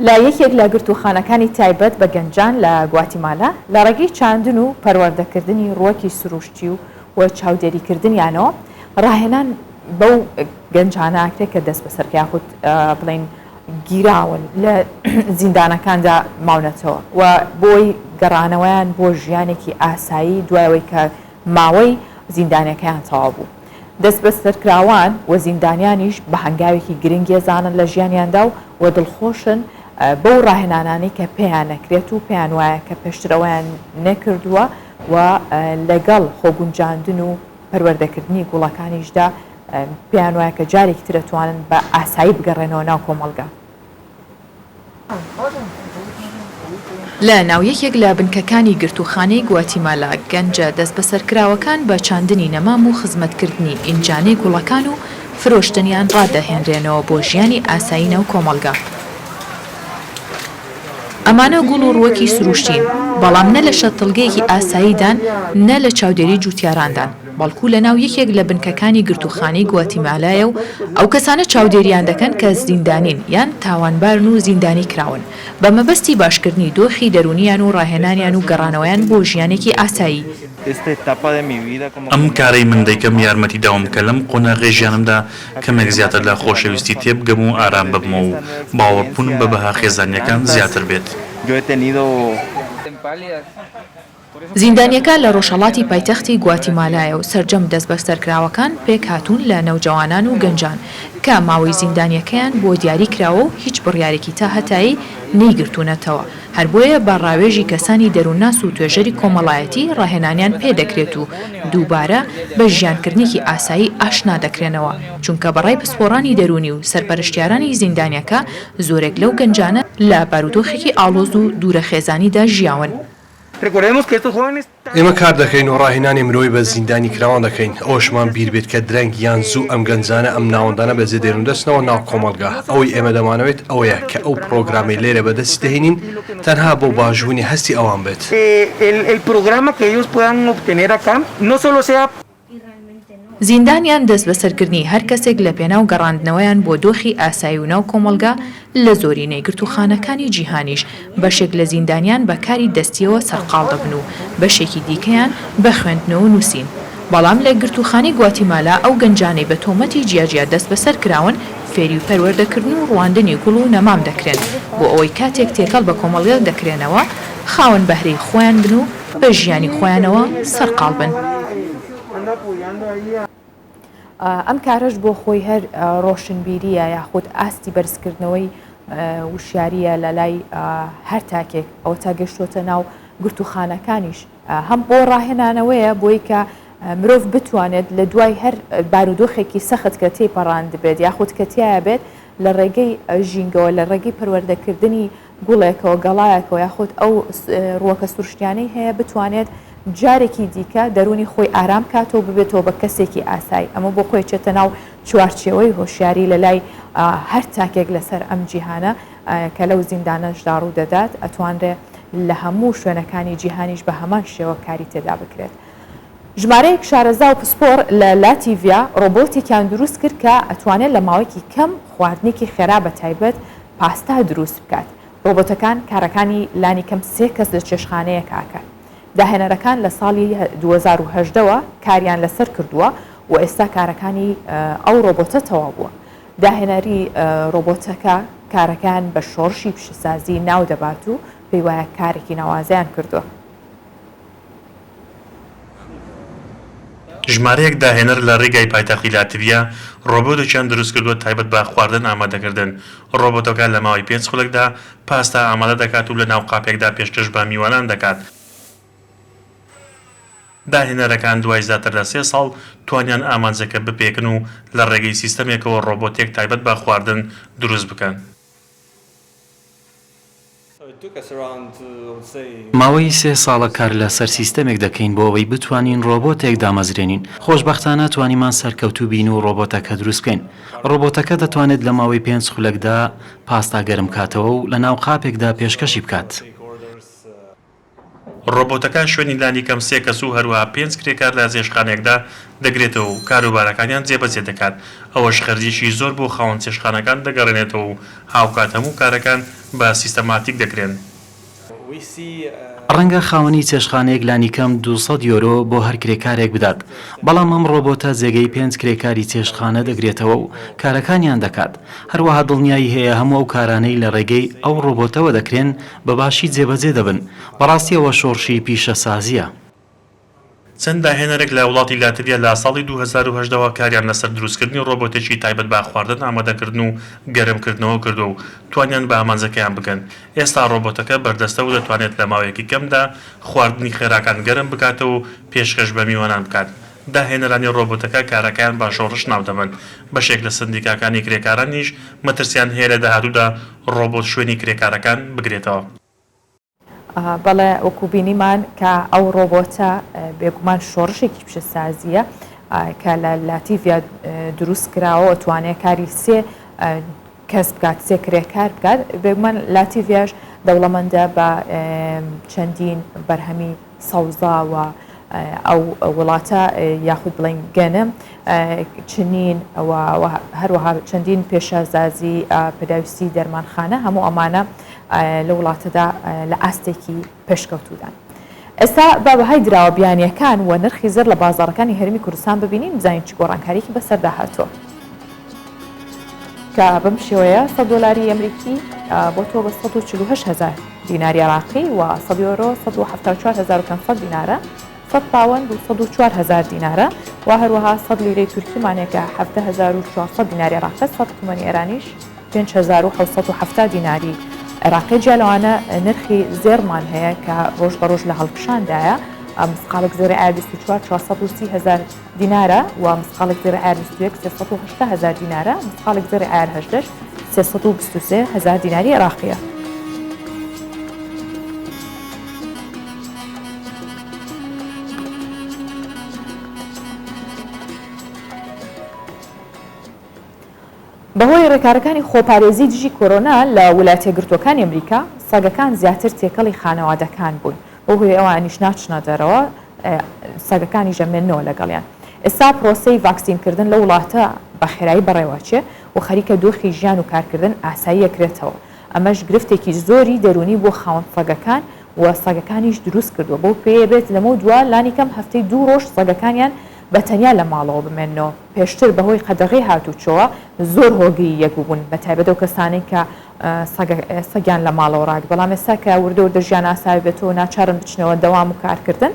A: لە یەکێک لە گرتووخانەکانی تایبەت بە گەنجان لە گواتیمالا لە ڕێگەی چاندن و پەروەردەکردنی ڕووەکی سروشتی و و چاودێریکردنیانەوە ڕاهێنان بەو گەنجانە ئەکرێت کە دەستبەسەر یاخود بڵێین گیراون لە زیندانەکاندا ماونەتەوە و بۆی گەڕانەوەیان بۆ ژیانێکی ئاسایی دوای ئەوەی کە ماوەی زیندانەکەیان تەواو بوو. دەستبەسەرکراوان و زیندانیانیش بە هەنگاوێکی گرنگ ێزانن لە ژیانیاندا و و دڵخۆشن بەو ڕاهێنانانەی کە پێیان ئەکرێت و پێیان وایە کە پێشتر ئەوەیان نەکردووە و لەگەڵ خۆگونجاندن و پەروەردەکردنی گوڵەکانیشدا پێیان وایە کە جارێکی تر ئەتوانن بە ئاسایی بگەڕێنەوە ناو کۆمەڵگا.
E: لە ناو یەکێک لە بنکەکانی گرتووخانەی گواتیمالا، گەنجە دەستبەسەرکراوەکان بە چاندنی نەمام و خزمەتکردنی ئینجانەی گوڵەکان و فرۆشتنیان ڕادەهێنرێنەوە بۆ ژیانی ئاسایی ناو کۆمەڵگا. ئەمانە گوڵ و ڕووەکی سروشتین، بەڵام نە لە شەتڵگەیەکی ئاساییدان، نە لە چاودێری جووتیاراندان، بەڵکو لەناو یەکێک لە بنکەکانی گرتووخانەی گواتیمالایە و ئەو کەسانە چاودێریان دەکەن کە زیندانین یان تاوانبارن و زیندانی کراون بە مەبەستی باشکردنی دۆخی دەروونیان و ڕاهێنانیان و گەڕانەوەیان بۆ ژیانێکی ئاسایی.
F: ئەم کارەی من دەیکەم یارمەتی داوم کە لەم قۆناغەی ژیانمدا کەمێک زیاتر لە خۆشەویستی تێبگەم و ئارام ببمەوە و باوەڕبوونم بە بەها خێزانییەکان زیاتر بێت.
E: زیندانییەکە لە ڕۆژهەڵاتی پایتەختی گواتیمالایە و سەرجەم دەستبەسەرکراوەکان پێکهاتوون لە نەوجەوانان و گەنجان کە ماوەی زیندانییەکەیان بۆ دیاری کراوە و هیچ بڕیارێکی تاهەتایی نەیگرتوونەتەوە، هەر بۆیە بە ڕاوێژی کەسانی دەروونناس و توێژەری کۆمەڵایەتی ڕاهێنانیان پێ دەکرێت و دووبارە بە ژیانکردنێکی ئاسایی ئاشنا دەکرێنەوە، چونکە بە ڕای پسپۆڕانی دەروونی و سەرپەرشتیارانی زیندانییەکە زۆرێک لەو گەنجانە لە بارودۆخێکی ئاڵۆز و دوورە خێزانیدا ژیاون.
G: ئێمە کار دەکەین و ڕاهێنانی مرۆیی بە زیندانیکراوان دەکەین، ئەوەشمان بیر بێت کە درەنگ یان زوو ئەم گەنجانە ئەم ناوەندانە بەجێ دێن و دەچنەوە ناو کۆمەڵگا، ئەوەی ئێمە دەمانەوێت ئەوەیە کە ئەو پڕۆگرامەی لێرە بەدەستی دەهێنین تەنها بۆ باشبوونی هەستی ئەوان بێت.
E: زیندان یان دەستبەسەرکردنی هەر کەسێک لە پێناو گەڕاندنەوەیان بۆ دۆخی ئاسایی و ناو کۆمەڵگا، لە زۆرینەی گرتووخانەکانی جیهانیش بەشێک لە زیندانیان بە کاری دەستییەوە سەرقاڵ دەبن و بەشێکی دیکەیان بە خوێندنەوە و نووسین. بەڵام لە گرتووخانەی گواتیمالا ئەو گەنجانەی بە تۆمەتی جیاجیا دەستبەسەر کراون فێری پەروەردەکردن و ڕواندنی گوڵ و نەمام دەکرێن بۆ ئەوەی کاتێک تێکەڵ بە کۆمەڵگە دەکرێنەوە خاوەن بەهرەی خۆیان بن و بە ژیانی خۆیانەوە سەرقاڵ بن.
A: ئەم کارەش بۆ خۆی هەر ڕۆشنبیریە یاخود ئاستی بەرزکردنەوەی وشیاریە لە لای هەر تاکێک ئەوە تا گەشتۆتە ناو گرتوخانەکانیش هەم بۆ ڕاهێنانەوەیە بۆی کە مرۆڤ بتوانێت لە دوای هەر بارودۆخێکی سەخت کە تێپەڕاندبێت یاخود کە تایە بێت لە ڕێگەی ژینگەوە لە ڕێگەی پەروەردەکردنی. گوڵێکەوە، گەڵایەکەوە یاخود ئەو ڕووەکە سروشتیانەی هەیە بتوانێت جارێکی دیکە دەروونی خۆی ئارام کاتەوە ببێتەوە بە کەسێکی ئاسایی ئەمە بۆ خۆی چێتە ناو چوارچێوەی هۆشیاری لە لای هەر تاکێک لەسەر ئەم جیهانە کە لەو زیندانەشدا ڕوو دەدات ئەتوانرێ لە هەموو شوێنەکانی جیهانیش بە هەمان شێوە کاری تێدا بکرێت. ژمارەیەک شارەزا و پسپۆڕ لە لاتیڤیا ڕۆبۆتێکیان دروست کرد کە ئەتوانێت لە ماوەیەکی کەم خواردنێکی خێرا بە تایبەت پاستا دروست بکات. ڕۆبۆتەکان کارەکانی لانیکەم سێ کەس لە چێشتخانەیەک ئەکەن. داهێنەرەکان لە ساڵی 2018 وە کاریان لەسەر کردووە و ئێستا کارەکانی ئەو ڕۆبۆتە تەواو بووە. داهێنەری ڕۆبۆتەکە کارەکەیان بە شۆڕشی پیشەسازی ناو دەبات و پێی وایە کارێکی ناوازەیان کردووە.
F: ژمارەیەک داهێنەر لە ریگای پایتەختی لاتڤیا ڕۆبۆتێکیان دروستکردووە تایبەت بە خواردن ئامادەکردن، ڕۆبۆتەکە لە ماوەی پێنج خولەکدا پاستا ئامادە دەکات و لەناو قاپێکدا پێشکەش بە میوانان دەکات. داهێنەرەکان دوای زیاتر لە سێ ساڵ توانیان ئامانجەکە بپێکن و لە ڕێگەی سیستەمێکەوە ڕۆبۆتێک تایبەت بە خواردن دروست بکەن.
H: ماوەی سێ ساڵە کار لەسەر سیستەمێک دەکەین بۆ ئەوەی بتوانین ڕۆبۆتێک دامەزرێنین، خۆشبەختانە توانیمان سەرکەوتوو بین و ڕۆبۆتەکە دروست بکەین. ڕۆبۆتەکە دەتوانێت لە ماوەی پێنج خولەکدا پاستا گەرم بکاتەوە و لەناو قاپێکدا پێشکەشی بکات.
F: ڕۆبۆتەکە شوێنی لانیکەم سێ کەس و هەروەها پێنج کرێکار لە چێشتخانەیەکدا دەگرێتەوە و کاروبارەکانیان جێبەجێ دەکات، ئەوەش خەرجییەکی زۆر بۆ خاوەن چێشتخانەکان دەگەڕێنێتەوە و هاوکات هەموو کارەکان بە سیستەماتیک دەکرێن.
H: ڕەنگە خاوەنی چێشتخانەیەک لانیکەم 200 یۆرۆ بۆ هەر کرێکارێک بدات، بەڵام ئەم ڕۆبۆتە جێگەی پێنج کرێکاری چێشتخانە دەگرێتەوە و کارەکانیان دەکات، هەروەها دڵنیایی هەیە هەموو ئەو کارانەی لە ڕێگەی ئەو ڕۆبۆتەوە دەکرێن بە باشی جێبەجێ دەبن، بەڕاستی ئەوە شۆڕشی پیشەسازییە.
F: چەند داهێنەرێک لە وڵاتی لاتڤیا لە ساڵی 2018 ەوە کاریان لەسەر دروستکردنی ڕۆبۆتێکی تایبەت بە خواردن ئامادەکردن و گەرمکردنەوە کردووە و توانیان بە ئامانجەکەیان بگەن. ئێستا ڕۆبۆتەکە بەردەستە و دەتوانێت لە ماوەیەکی کەمدا خواردنی خێراکان گەرم بکاتەوە و پێشکەش بە میوانان بکات. داهێنەرانی ڕۆبۆتەکە کارەکەیان بە شۆڕش ناودەبەن. بەشێک لە سەندیکاکانی کرێکارانیش مەترسیان هەیە لە داهاتوودا ڕۆبۆت شوێنی کرێکارەکان بگرێتەوە.
A: بەڵێ وەکو بینیمان کە ئەو ڕۆبۆتە بێگومان شۆڕشێکی پیشەسازییە کە لە لاتیڤیا دروست کراوە توانێت کاری سێ کەس بکات سێ کرێکار بکات بێگومان لاتیڤیاش دەوڵەمەندە بە چەندین بەرهەمی سەوزا و ئەو وڵاتە یاخود بڵێین گەنم چنین و هەروەها چەندین پێشەزازی پێداویستی دەرمانخانە هەموو ئەمانە لە وڵاتەدا لە ئاستێکی پێشکەوتوودان. ئێستا با بەهای دراوە بیانییەکان و نرخی زێڕ لە بازاڕەکانی هەرێمی کوردستان ببینین بزانین چ گۆڕانکارییەکی بەسەردا هاتووە. کە بەم شێوەیە 100 دۆلاری ئەمریکی بۆ تۆ بە 148 هزار دیناری عێراقی و 100 یۆرۆ 174500 دینارە 100 پاوەند 204 هزار دینارە و هەروەها 100 لیرەی تورکیمان هەیە کە 17400 دیناری عێراقە 100 تومەنی ئێرانیش 5770 دیناری عێراقی جیا لەوانە نرخی زێڕمان هەیە کە ڕۆژ بە ڕۆژ لە هەڵکشاندایە مسقاڵێک زێڕی عیار 24 430 هزار دینارە و مسقاڵێک زێڕی عەیار 21 380 هەزار دینارە، مسقاڵێک زێڕی عەیار هەژدەش 323 هەزار دیناری عێراقییە. بەهۆی ڕێکارەکانی خۆپارێزی دژی کۆرۆنا لە ولایەتەیەکگرتووەکانی ئەمریکا، سەگەکان زیاتر تێکەڵی خانەوادەکان بوون، بەو هۆیە ئەوانیش ناچنە دەرەوە، سەگەکانیش ئەمێننەوە لەگەڵیان. ئێستا پرۆسەی ڤاکسینکردن لەو وڵاتە بە خێرایی بەڕێوەچێ و خەریکە دۆخی ژیان و کارکردن ئاسایی ئەکرێتەوە، ئەمەش گرفتێکی زۆری دەروونی بۆ خاوەن سەگەکان و سەگەکانیش دروست کردووە، بەو پێیە بێت لەمەو دوا لانیکەم هەفتەی دوو ڕۆژ سەگەکانیان بە تەنیا لە ماڵەوە بمێننەوە. پێشتر بەهۆی قەدەغەی هاتووچۆوە زۆر هۆگری یەک بوون، بەتایبەت ئەو کەسانەی کە سەگیان لە ماڵەوە ڕاگرت، بەڵام ئێستا کە وردە وردە ژیان ئاسایی بێتەوە ناچارن بچنەوە دەوام و کارکردن،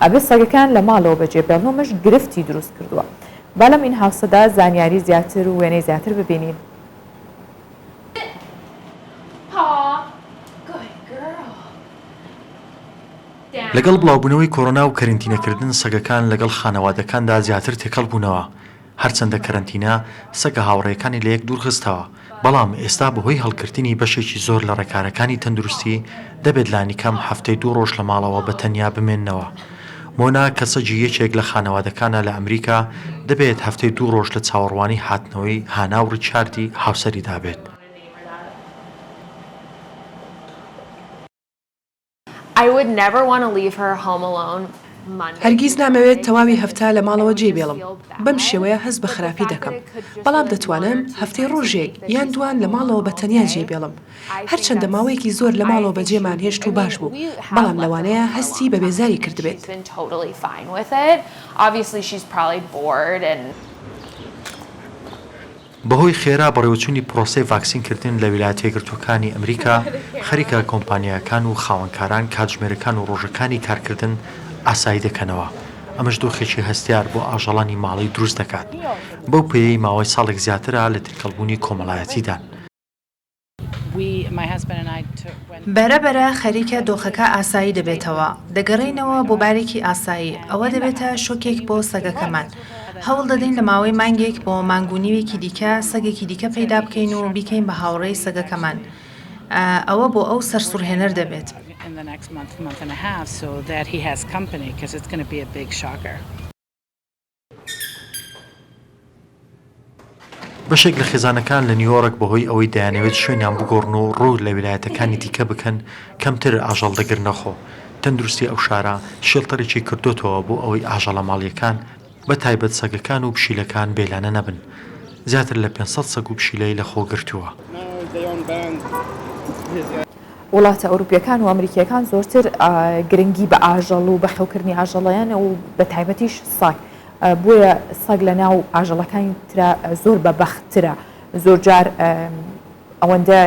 A: ئەبێ سەگەکەیان لە ماڵەوە بەجێ بێڵن و ئەمەش گرفتی دروست کردووە. با لەم ئین هاوسەدا زانیاری زیاتر و وێنەی زیاتر ببینین.
F: لەگەڵ بڵاوبوونەوەی کۆرۆنا و کەرنتینەکردن سەگەکان لەگەڵ خانەوادەکاندا زیاتر تێکەڵ بوونەوە، هەرچەندە کەرەنتینە سەگە هاوڕێیەکانی لەیەک دوورخستەوە.
I: بەڵام ئێستا بەهۆی هەڵگرتنی بەشێکی زۆر لە ڕێکارەکانی تەندروستی، دەبێت لانیکەم هەفتەی دوو ڕۆژ لە ماڵەوە بە تەنیا بمێننەوە. مۆنا کە سەگی یەکێک لە خانەوادەکانە لە ئەمریکا، دەبێت هەفتەی دوو ڕۆژ لە چاوەڕوانی هاتنەوەی هانا و ڕیچاردی هاوسەریدا بێت.
J: هەرگیز نامەوێت تەواوی هەفتە لە ماڵەوە جێی بێڵم، بەم شێوەیە هەست بە خراپی دەکەم، بەڵام دەتوانم هەفتەی ڕۆژێک یان دووان لە ماڵەوە بە تەنیا جێی بێڵم. هەرچەندە ماوەیەکی زۆر لە ماڵەوە بەجێمان هێشت و باش بوو، بەڵام لەوانەیە هەستی بە بێزاری کردبێت.
I: بەهۆی خێرا بەڕێوەچوونی پرۆسەی ڤاکسین کردن لە ویلایەتە یەکگرتووەکانی ئەمریکا، خەریکە کۆمپانیاکان و خاوەنکاران کاتژمێرەکان و ڕۆژەکانی کارکردن ئاسایی دەکەنەوە، ئەمەش دۆخێکی هەستیار بۆ ئاژەڵانی ماڵی دروست دەکات، بەو پێیەی ماوەی ساڵێک زیاترە لە تێکەڵبوونی کۆمەڵایەتیدان.
K: بەرە بەرە خەریکە دۆخەکە ئاسایی دەبێتەوە، دەگەڕێینەوە بۆ بارێکی ئاسایی، ئەوە دەبێتە شۆکێک بۆ سەگەکەمان. هەوڵ دەدەین لە ماوەی مانگێک بۆ مانگ و نیوێکی دیکە سەگێکی دیکە پەیدا بکەین و بیکەین بە هاوڕێی سەگەکەمان. ئەوە بۆ ئەو سەرسوڕهێنەر دەبێت.
I: بەشێک لە خێزانەکان لە نیویۆرک بەهۆی ئەوەی دەیانەوێت شوێنیان بگۆڕن و ڕوو لە ویلایەتەکانی دیکە بکەن، کەمتر ئاژەڵ دەگرنەخۆ. تەندروستی ئەو شارە شێڵتەرێکی کردۆتەوە بۆ ئەوەی ئاژەڵە ماڵییەکان بە تایبەت سەگەکان و پشیلەکان بێلانە نەبن. زیاتر لە 500 سەگ و پشیلەی لەخۆ گرتووە.
A: وڵاتە ئەوروپییەکان و ئەمریکییەکان زۆرتر گرنگی بە ئاژەڵ و بەخێوکردنی ئاژەڵیان و بە تایبەتیش سەگ بۆیە سەگ لە ناو ئاژەڵەکانی ترا زۆر بە بەختترە زۆر جار ئەوەندە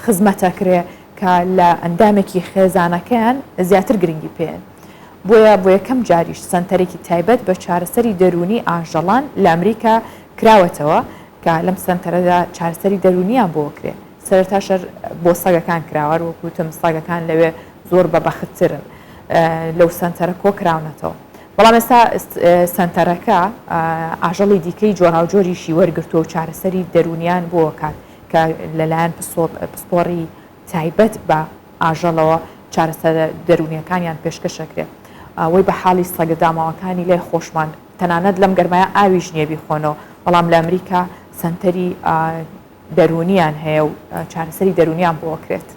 A: خزمەتەکرێ کە لە ئەندامێکی خێزانەکەیان زیاتر گرنگی پێێن. بۆیە بۆ یەکەم جاریش سەنتەرێکی تایبەت بە چارەسەری دەروونی ئاژەڵان لە ئەمریکا کراوەتەوە کە لەم سەنتەرەدا چارەسەری دەروونیان بۆ کرێ. سەرەتاش هەر بۆ سەگەکان کراوە، هەر وەک وتم سەگەکان لەوێ زۆر بە بەختترن لەو سەنتەرە کۆکراونەتەوە. بەڵام ئێستا سەنتەرەکە ئاژەڵی دیکەی جۆراوجۆریشی وەرگرتووە و چارەسەری دەروونیان بۆ کات کە لەلایەن پسپۆڕی تایبەت بە ئاژەڵەوە چارەسەرە دەروونیەکانیان پێشکەش ئەکرێ. وەی بە حاڵی سەگە داماوەکانی لای خۆشمان تەنانەت لەم گەرمایە ئاویش نییە بیخۆنەوە، بەڵام لە ئەمریکا سەنتەری دەروونیان هەیە و چارەسەری دەروونیان بۆ ئەکرێت.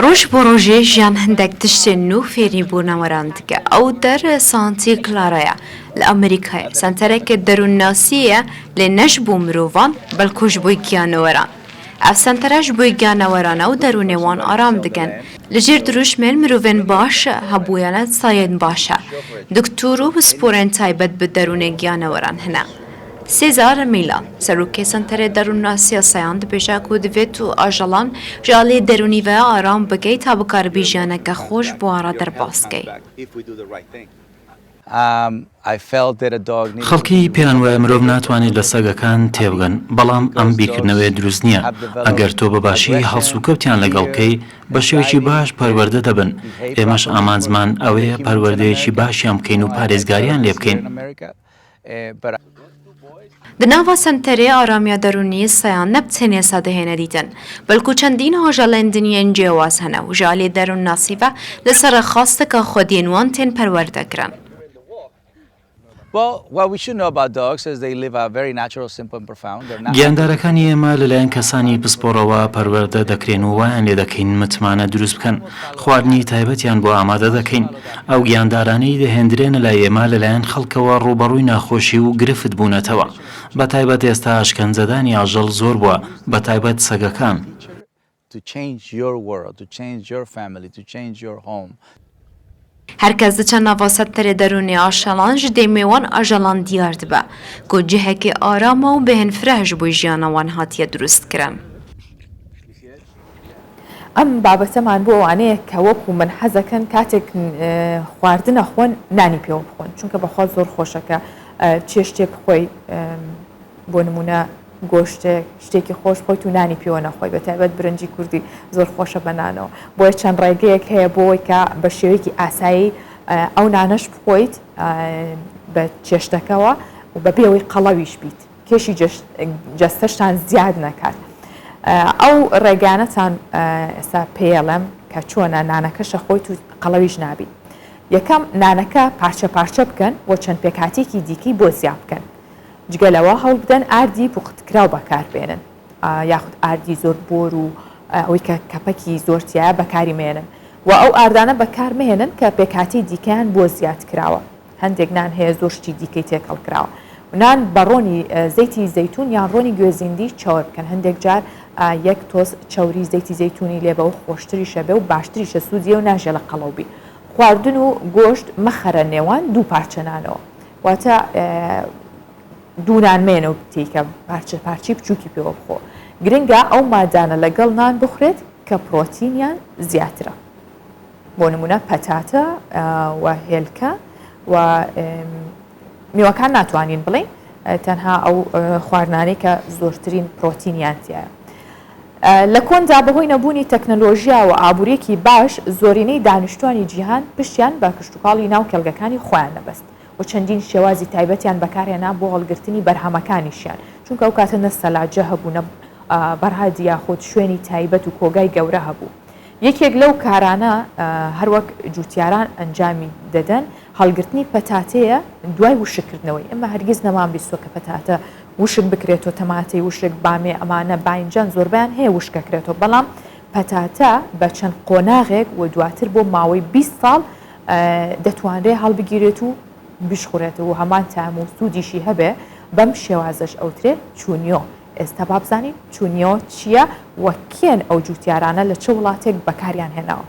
L: ڕۆژ بۆ ڕۆژێ ژیان هندەک تشتێن نوو فێری بوونەوەران دکە. ئەو دەر سانتی کلارایە لە ئەمریکایە. سەنتەرێک دەروونناسییە لێ نە ژ بۆ مرۆڤان بەلکۆ ژ بۆی گیانەوەران. ئەڤ سەنتەرە ژ بۆی گیانەوەرانە و دەروونێ وان ئارام دکەن. لە ژێر دروشمێن مرۆڤێن باش هەبوویانە سایێن باشە. دکتۆر و پسپۆرێن تایبەت بە دەروونێ گیانەوەران هەنە. سێزار میلان، سەرۆکێ سەنتەرێ دەروونناسییا سەیان دبێژە کو divê tu ajalan ji aliyê derûnî ve aram bikey ta bikaribî jiyaneke xweş bi wan re derbas bikey.
H: خەڵکی پێیان وایە مرۆڤ ناتوانێت لە سەگەکان تێبگەن، بەڵام ئەم بیرکردنەوەیە دروست نییە. ئەگەر تۆ بە باشی هەڵسوکەوتیان لەگەڵ بکەی، بە شێوەیەکی باش پەروەردە دەبن. ئێمەش ئامانجمان ئەوەیە پەروەردەیەکی باشیان بکەین و پارێزگارییان لێ بکەین.
L: Di nava senterê aramiya derûnî seyan ne bi tenê sedehê nedîtin, belku çendîn ajalên din yên cêwaz hene û ji aliyê derûnnasî ve li ser xwesteka xwediyên wan tên perwerdekirin.
H: گیاندارەکانی ئێمە لەلایەن کەسانی پسپۆڕەوە پەروەردە دەکرێن و وایان لێدەکەین متمانە دروست بکەن، خواردنی تایبەتیان بۆ ئامادە دەکەین. ئەو گیاندارانەی دەهێندرێنە لای ئێمە لەلایەن خەڵکەوە ڕووبەڕووی ناخۆشی و گرفت بوونەتەوە. بەتایبەت ئێستا ئەشکەنجەدانی ئاژەڵ زۆر بووە، بەتایبەت سەگەکان.
L: Her kes diçe nava senterê derûnê ajelan ji dêmê wan ajelan diyar dibe ku cihekê aram e û bêhnfireh ji bo jiyana wan hatiye dirustkirin.
A: ئەم بابەتەمان بۆ ئەوانەیە کە وەکو من حەزەکەن کاتێک خواردنە خۆن نانی پێوە بخۆن چونکە بەخوا زۆر خۆشەکە چێشتێک خۆی بۆ نمونە گۆشتێک شتێکی خۆش خۆیت و نانی پێوە نەخۆی بە تایبەت برنجی کوردی زۆر خۆشە بە نانەوە بۆیە چەند ڕێگەیەک هەیە بۆی کە بە شێوەیەکی ئاسایی ئەو نانەش بخۆیت بە چێشتەکەوە. و بەبێ ئەوەی قەڵەویش بیت کێشی جەستەشتان زیاد نەکات ئەو ڕێگانەتان ئێستا پێڵێم کە چۆنە نانەکەشە خۆیت و قەڵەویش نابی یەکەم نانەکە پارچە پارچە بکەن و چەند پێکهاتەیەکی دیکەی بۆ زیاد بکەن جگە لەوە هەوڵبدەن ئاردی پوختکراو بەکاربێنن یاخود ئاردی زۆر بۆر و ئەوەی کە کەپەکی زۆر تیایە بەکاری مێنن و ئەو ئاردانە بەکار مەهێنن کە پێکهاتەی دیکەیان بۆ زیاد کراوە هەندێک نان هەیە زۆر شتی دیکەی تێکەڵ کراوە نان بە ڕۆنی زەیتی زەیتون یان ڕۆنی گوێزیندی چەور بکەن هەندێک جار یەک تۆز چەوری زەیتی زەیتونی لێ بە و خۆشتریشە بێ و باشتریشە سوودیە و ناژێڵە قەڵەو بی خواردن و گۆشت مەخەرە نێوان دوو پارچە نانەوە واتە دوو نان مێنە و تیکە پارچە پارچەی بچووکی پێوە بخۆ گرنگە ئەو مادانە لەگەڵ نان بخورێت کە پرۆتینیان زیاترە بۆ نمونە پەتاتە و هێلکە و میوەکان ناتوانین بڵین تەنها ئەو خواردنانەی کە زۆرترین پرۆتینیان تایە. لە کۆندا بەهۆی نەبوونی تەکنەلۆژیا و ئابووریەکی باش زۆرینەی دانیشتوانی جیهان پشتیان بە کشتوکاڵی ناو کێڵگەکانی خۆیان نەبەست و چەندین شێوازی تایبەتیان بەکارهێنا بۆ هەڵگرتنی بەرهەمەکانیشیان چونکە ئەو کاتە نە سەلاجە هەبوو نە بەرهاد یاخود شوێنی تایبەت و کۆگای گەورە هەبوو. یەکێک لەو کارانە هەروەک جوتیاران ئەنجامی دەدەن هەڵگرتنی پەتاتەیە دوای وشککردنەوەی، ئێمە هەرگیز نەمان بیستوە کە پەتاتە وشک بکرێتەوە، تەماتەی وشک، بامێ، ئەمانە باینجان زۆربەیان هەیە وشکەکرێتەوە، بەڵام پەتاتە بە چەند قۆناغێک و دواتر بۆ ماوەی 20 ساڵ دەتوانرێ هەڵبگیرێت و بشخورێتەوە و هەمان تام و سوودیشی هەبێ، بەم شێوازەش ئەوترێ چونیۆ. ئێستا با بزانین چونیۆ چییە و کێن ئەو جووتیارانە لە چ وڵاتێک بەکاریان هێناوە؟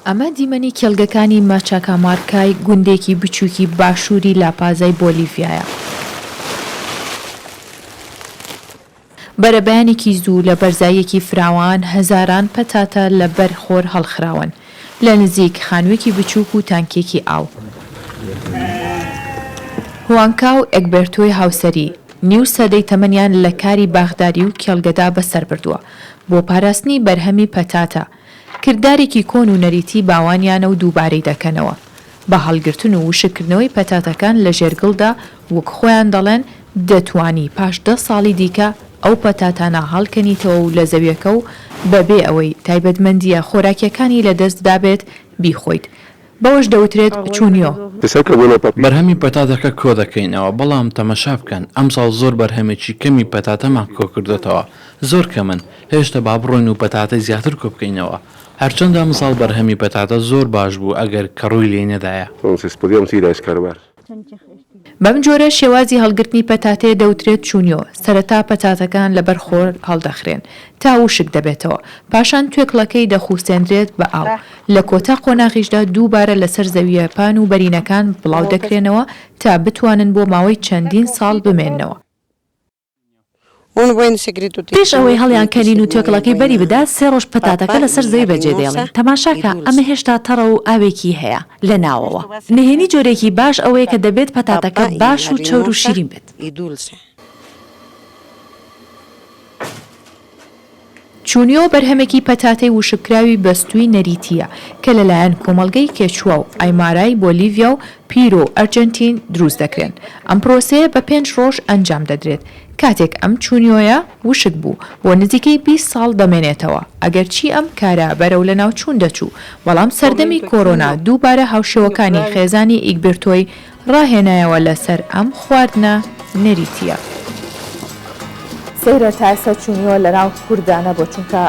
E: ئەمە دیمەنی کێڵگەکانی ماچاکامارکای گوندێکی بچووکی باشووری لاپازای بۆلیڤیایە. بەرەبەیانێکی زوو لە بەرزاییەکی فراوان هەزاران پەتاتە لە بەر خۆر هەڵخراون لە نزیک خانووێکی بچووک و تانکییەکی ئاو. هوانکا و ئێگبێرتۆی هاوسەری، نیو سەدەی تەمەنیان لە کاری باخداری و کێڵگەدا بەسەر بردووە بۆ پاراستنی بەرهەمی پەتاتە، کردارێکی کۆن و نەریتی باوانیانە و دووبارەی دەکەنەوە بە هەڵگرتن و وشککردنەوەی پەتاتەکان لە ژێر گڵدا وەک خۆیان دەڵێن دەتوانی پاش دە ساڵی دیکە ئەو پەتاتانە هەڵکەنیتەوە و لە زەویەکە و بەبێ ئەوەی تایبەتمەندییە خۆراکیەکانی لەدەست دابێت بیخۆیت بەوەش دەوترێت چونیۆ.
M: بەرهەمی پەتاتەکە کۆدەکەینەوە، بەڵام تەمەشا بکەن، ئەمساڵ زۆر بەرهەمێکی کەمی پەتاتەمان کۆکردۆتەوە، زۆر کەمن، هێشتا با بڕۆین و پەتاتەی زیاتر کۆبکەینەوە. هەرچەندە ئەمساڵ بەرهەمی پەتاتە زۆر باش بوو ئەگەر کەڕووی لێی نەدایە.
E: بەم جۆرە شێوازی هەڵگرتنی پەتاتەیە دەوترێت چونیۆ، سەرەتا پەتاتەکان لەبەر خۆر هەڵدەخرێن تا وشک دەبێتەوە، پاشان توێکڵەکەی دەخوسێندرێت بە ئاو، لە کۆتا قۆناغیشدا دووبارە لەسەر زەوییە پان و بەرینەکان بڵاو دەکرێنەوە تا بتوانن بۆ ماوەی چەندین ساڵ بمێننەوە.
N: پێش ئەوەی هەڵیانکەنین و توێکڵەکەی بەری بدات، سێ ڕۆژ پەتاتەکە لەسەر زەوی بەجێدێڵین. تەماشاکە، ئەمە هێشتا تەڕە و ئاوێکی هەیە لە ناوەوە. نهێنی جۆرێکی باش ئەوەیە کە دەبێت پەتاتەکە باش و چەور و شیرین بێت.
E: چونیۆ بەرهەمێکی پەتاتەی وشککراوی بەستووی نەریتییە کە لەلایەن کۆمەڵگەی کێچوا و ئایمارای بۆلیڤیا و پیرۆ و ئەرجەنتین دروست دەکرێن. ئەم پرۆسەیە بە پێنج ڕۆژ ئەنجام دەدرێت. کاتێک ئەم چونیۆیە وشک بوو، بۆ نزیکەی 20 ساڵ دەمێنێتەوە. ئەگەرچی ئەم کارە بەرەو لەناوچوون دەچوو، بەڵام سەردەمی کۆرۆنا دووبارە هاوشێوەکانی خێزانی ئیگبرتۆی ڕاهێنایەوە لەسەر ئەم خواردنە نەریتییە.
A: سەیرە تا ئێستا چونیۆ لەناو کوردا نەبووە چونکە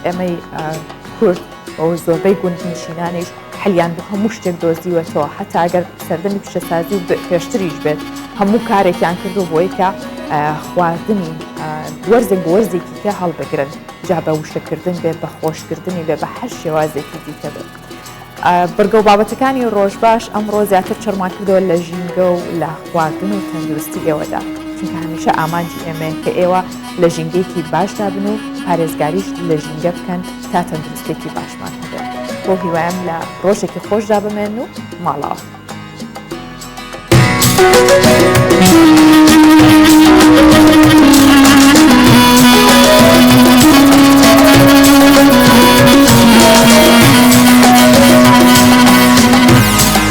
A: ئێمەی کورد و زۆربەی گوندنشینانیش حەلیان بۆ هەموو شتێک دۆزیوەتەوە حتا ئەگەر سەردەمی پیشەسازی و پێشتریش بێت هەموو کارێکیان کردو بۆی کە خواردنی وەرزێک بۆ وەرزێکی کە هەڵبگرن جا بە وشەکردن بێ بە خۆشکردنی بێ بە هەر شێوازێکی دیکە بێت. بڕگە و بابەتەکانی ڕۆژباش ئەمڕۆ زیاتر چڕمان کردەوە لە ژینگە و لە خواردن و تەندروستی ئێوەدا چونکە هەمیشە ئامانجی ئێمەیە کە ئێوە لە ژینگەیەکی باشدا بن و پارێزگاریش لە ژینگە بکەن تا تەندروستێکی باشمان هەبێت بۆ هیوایم لە ڕۆژێکی خۆشدا بمێن و ماڵاوە.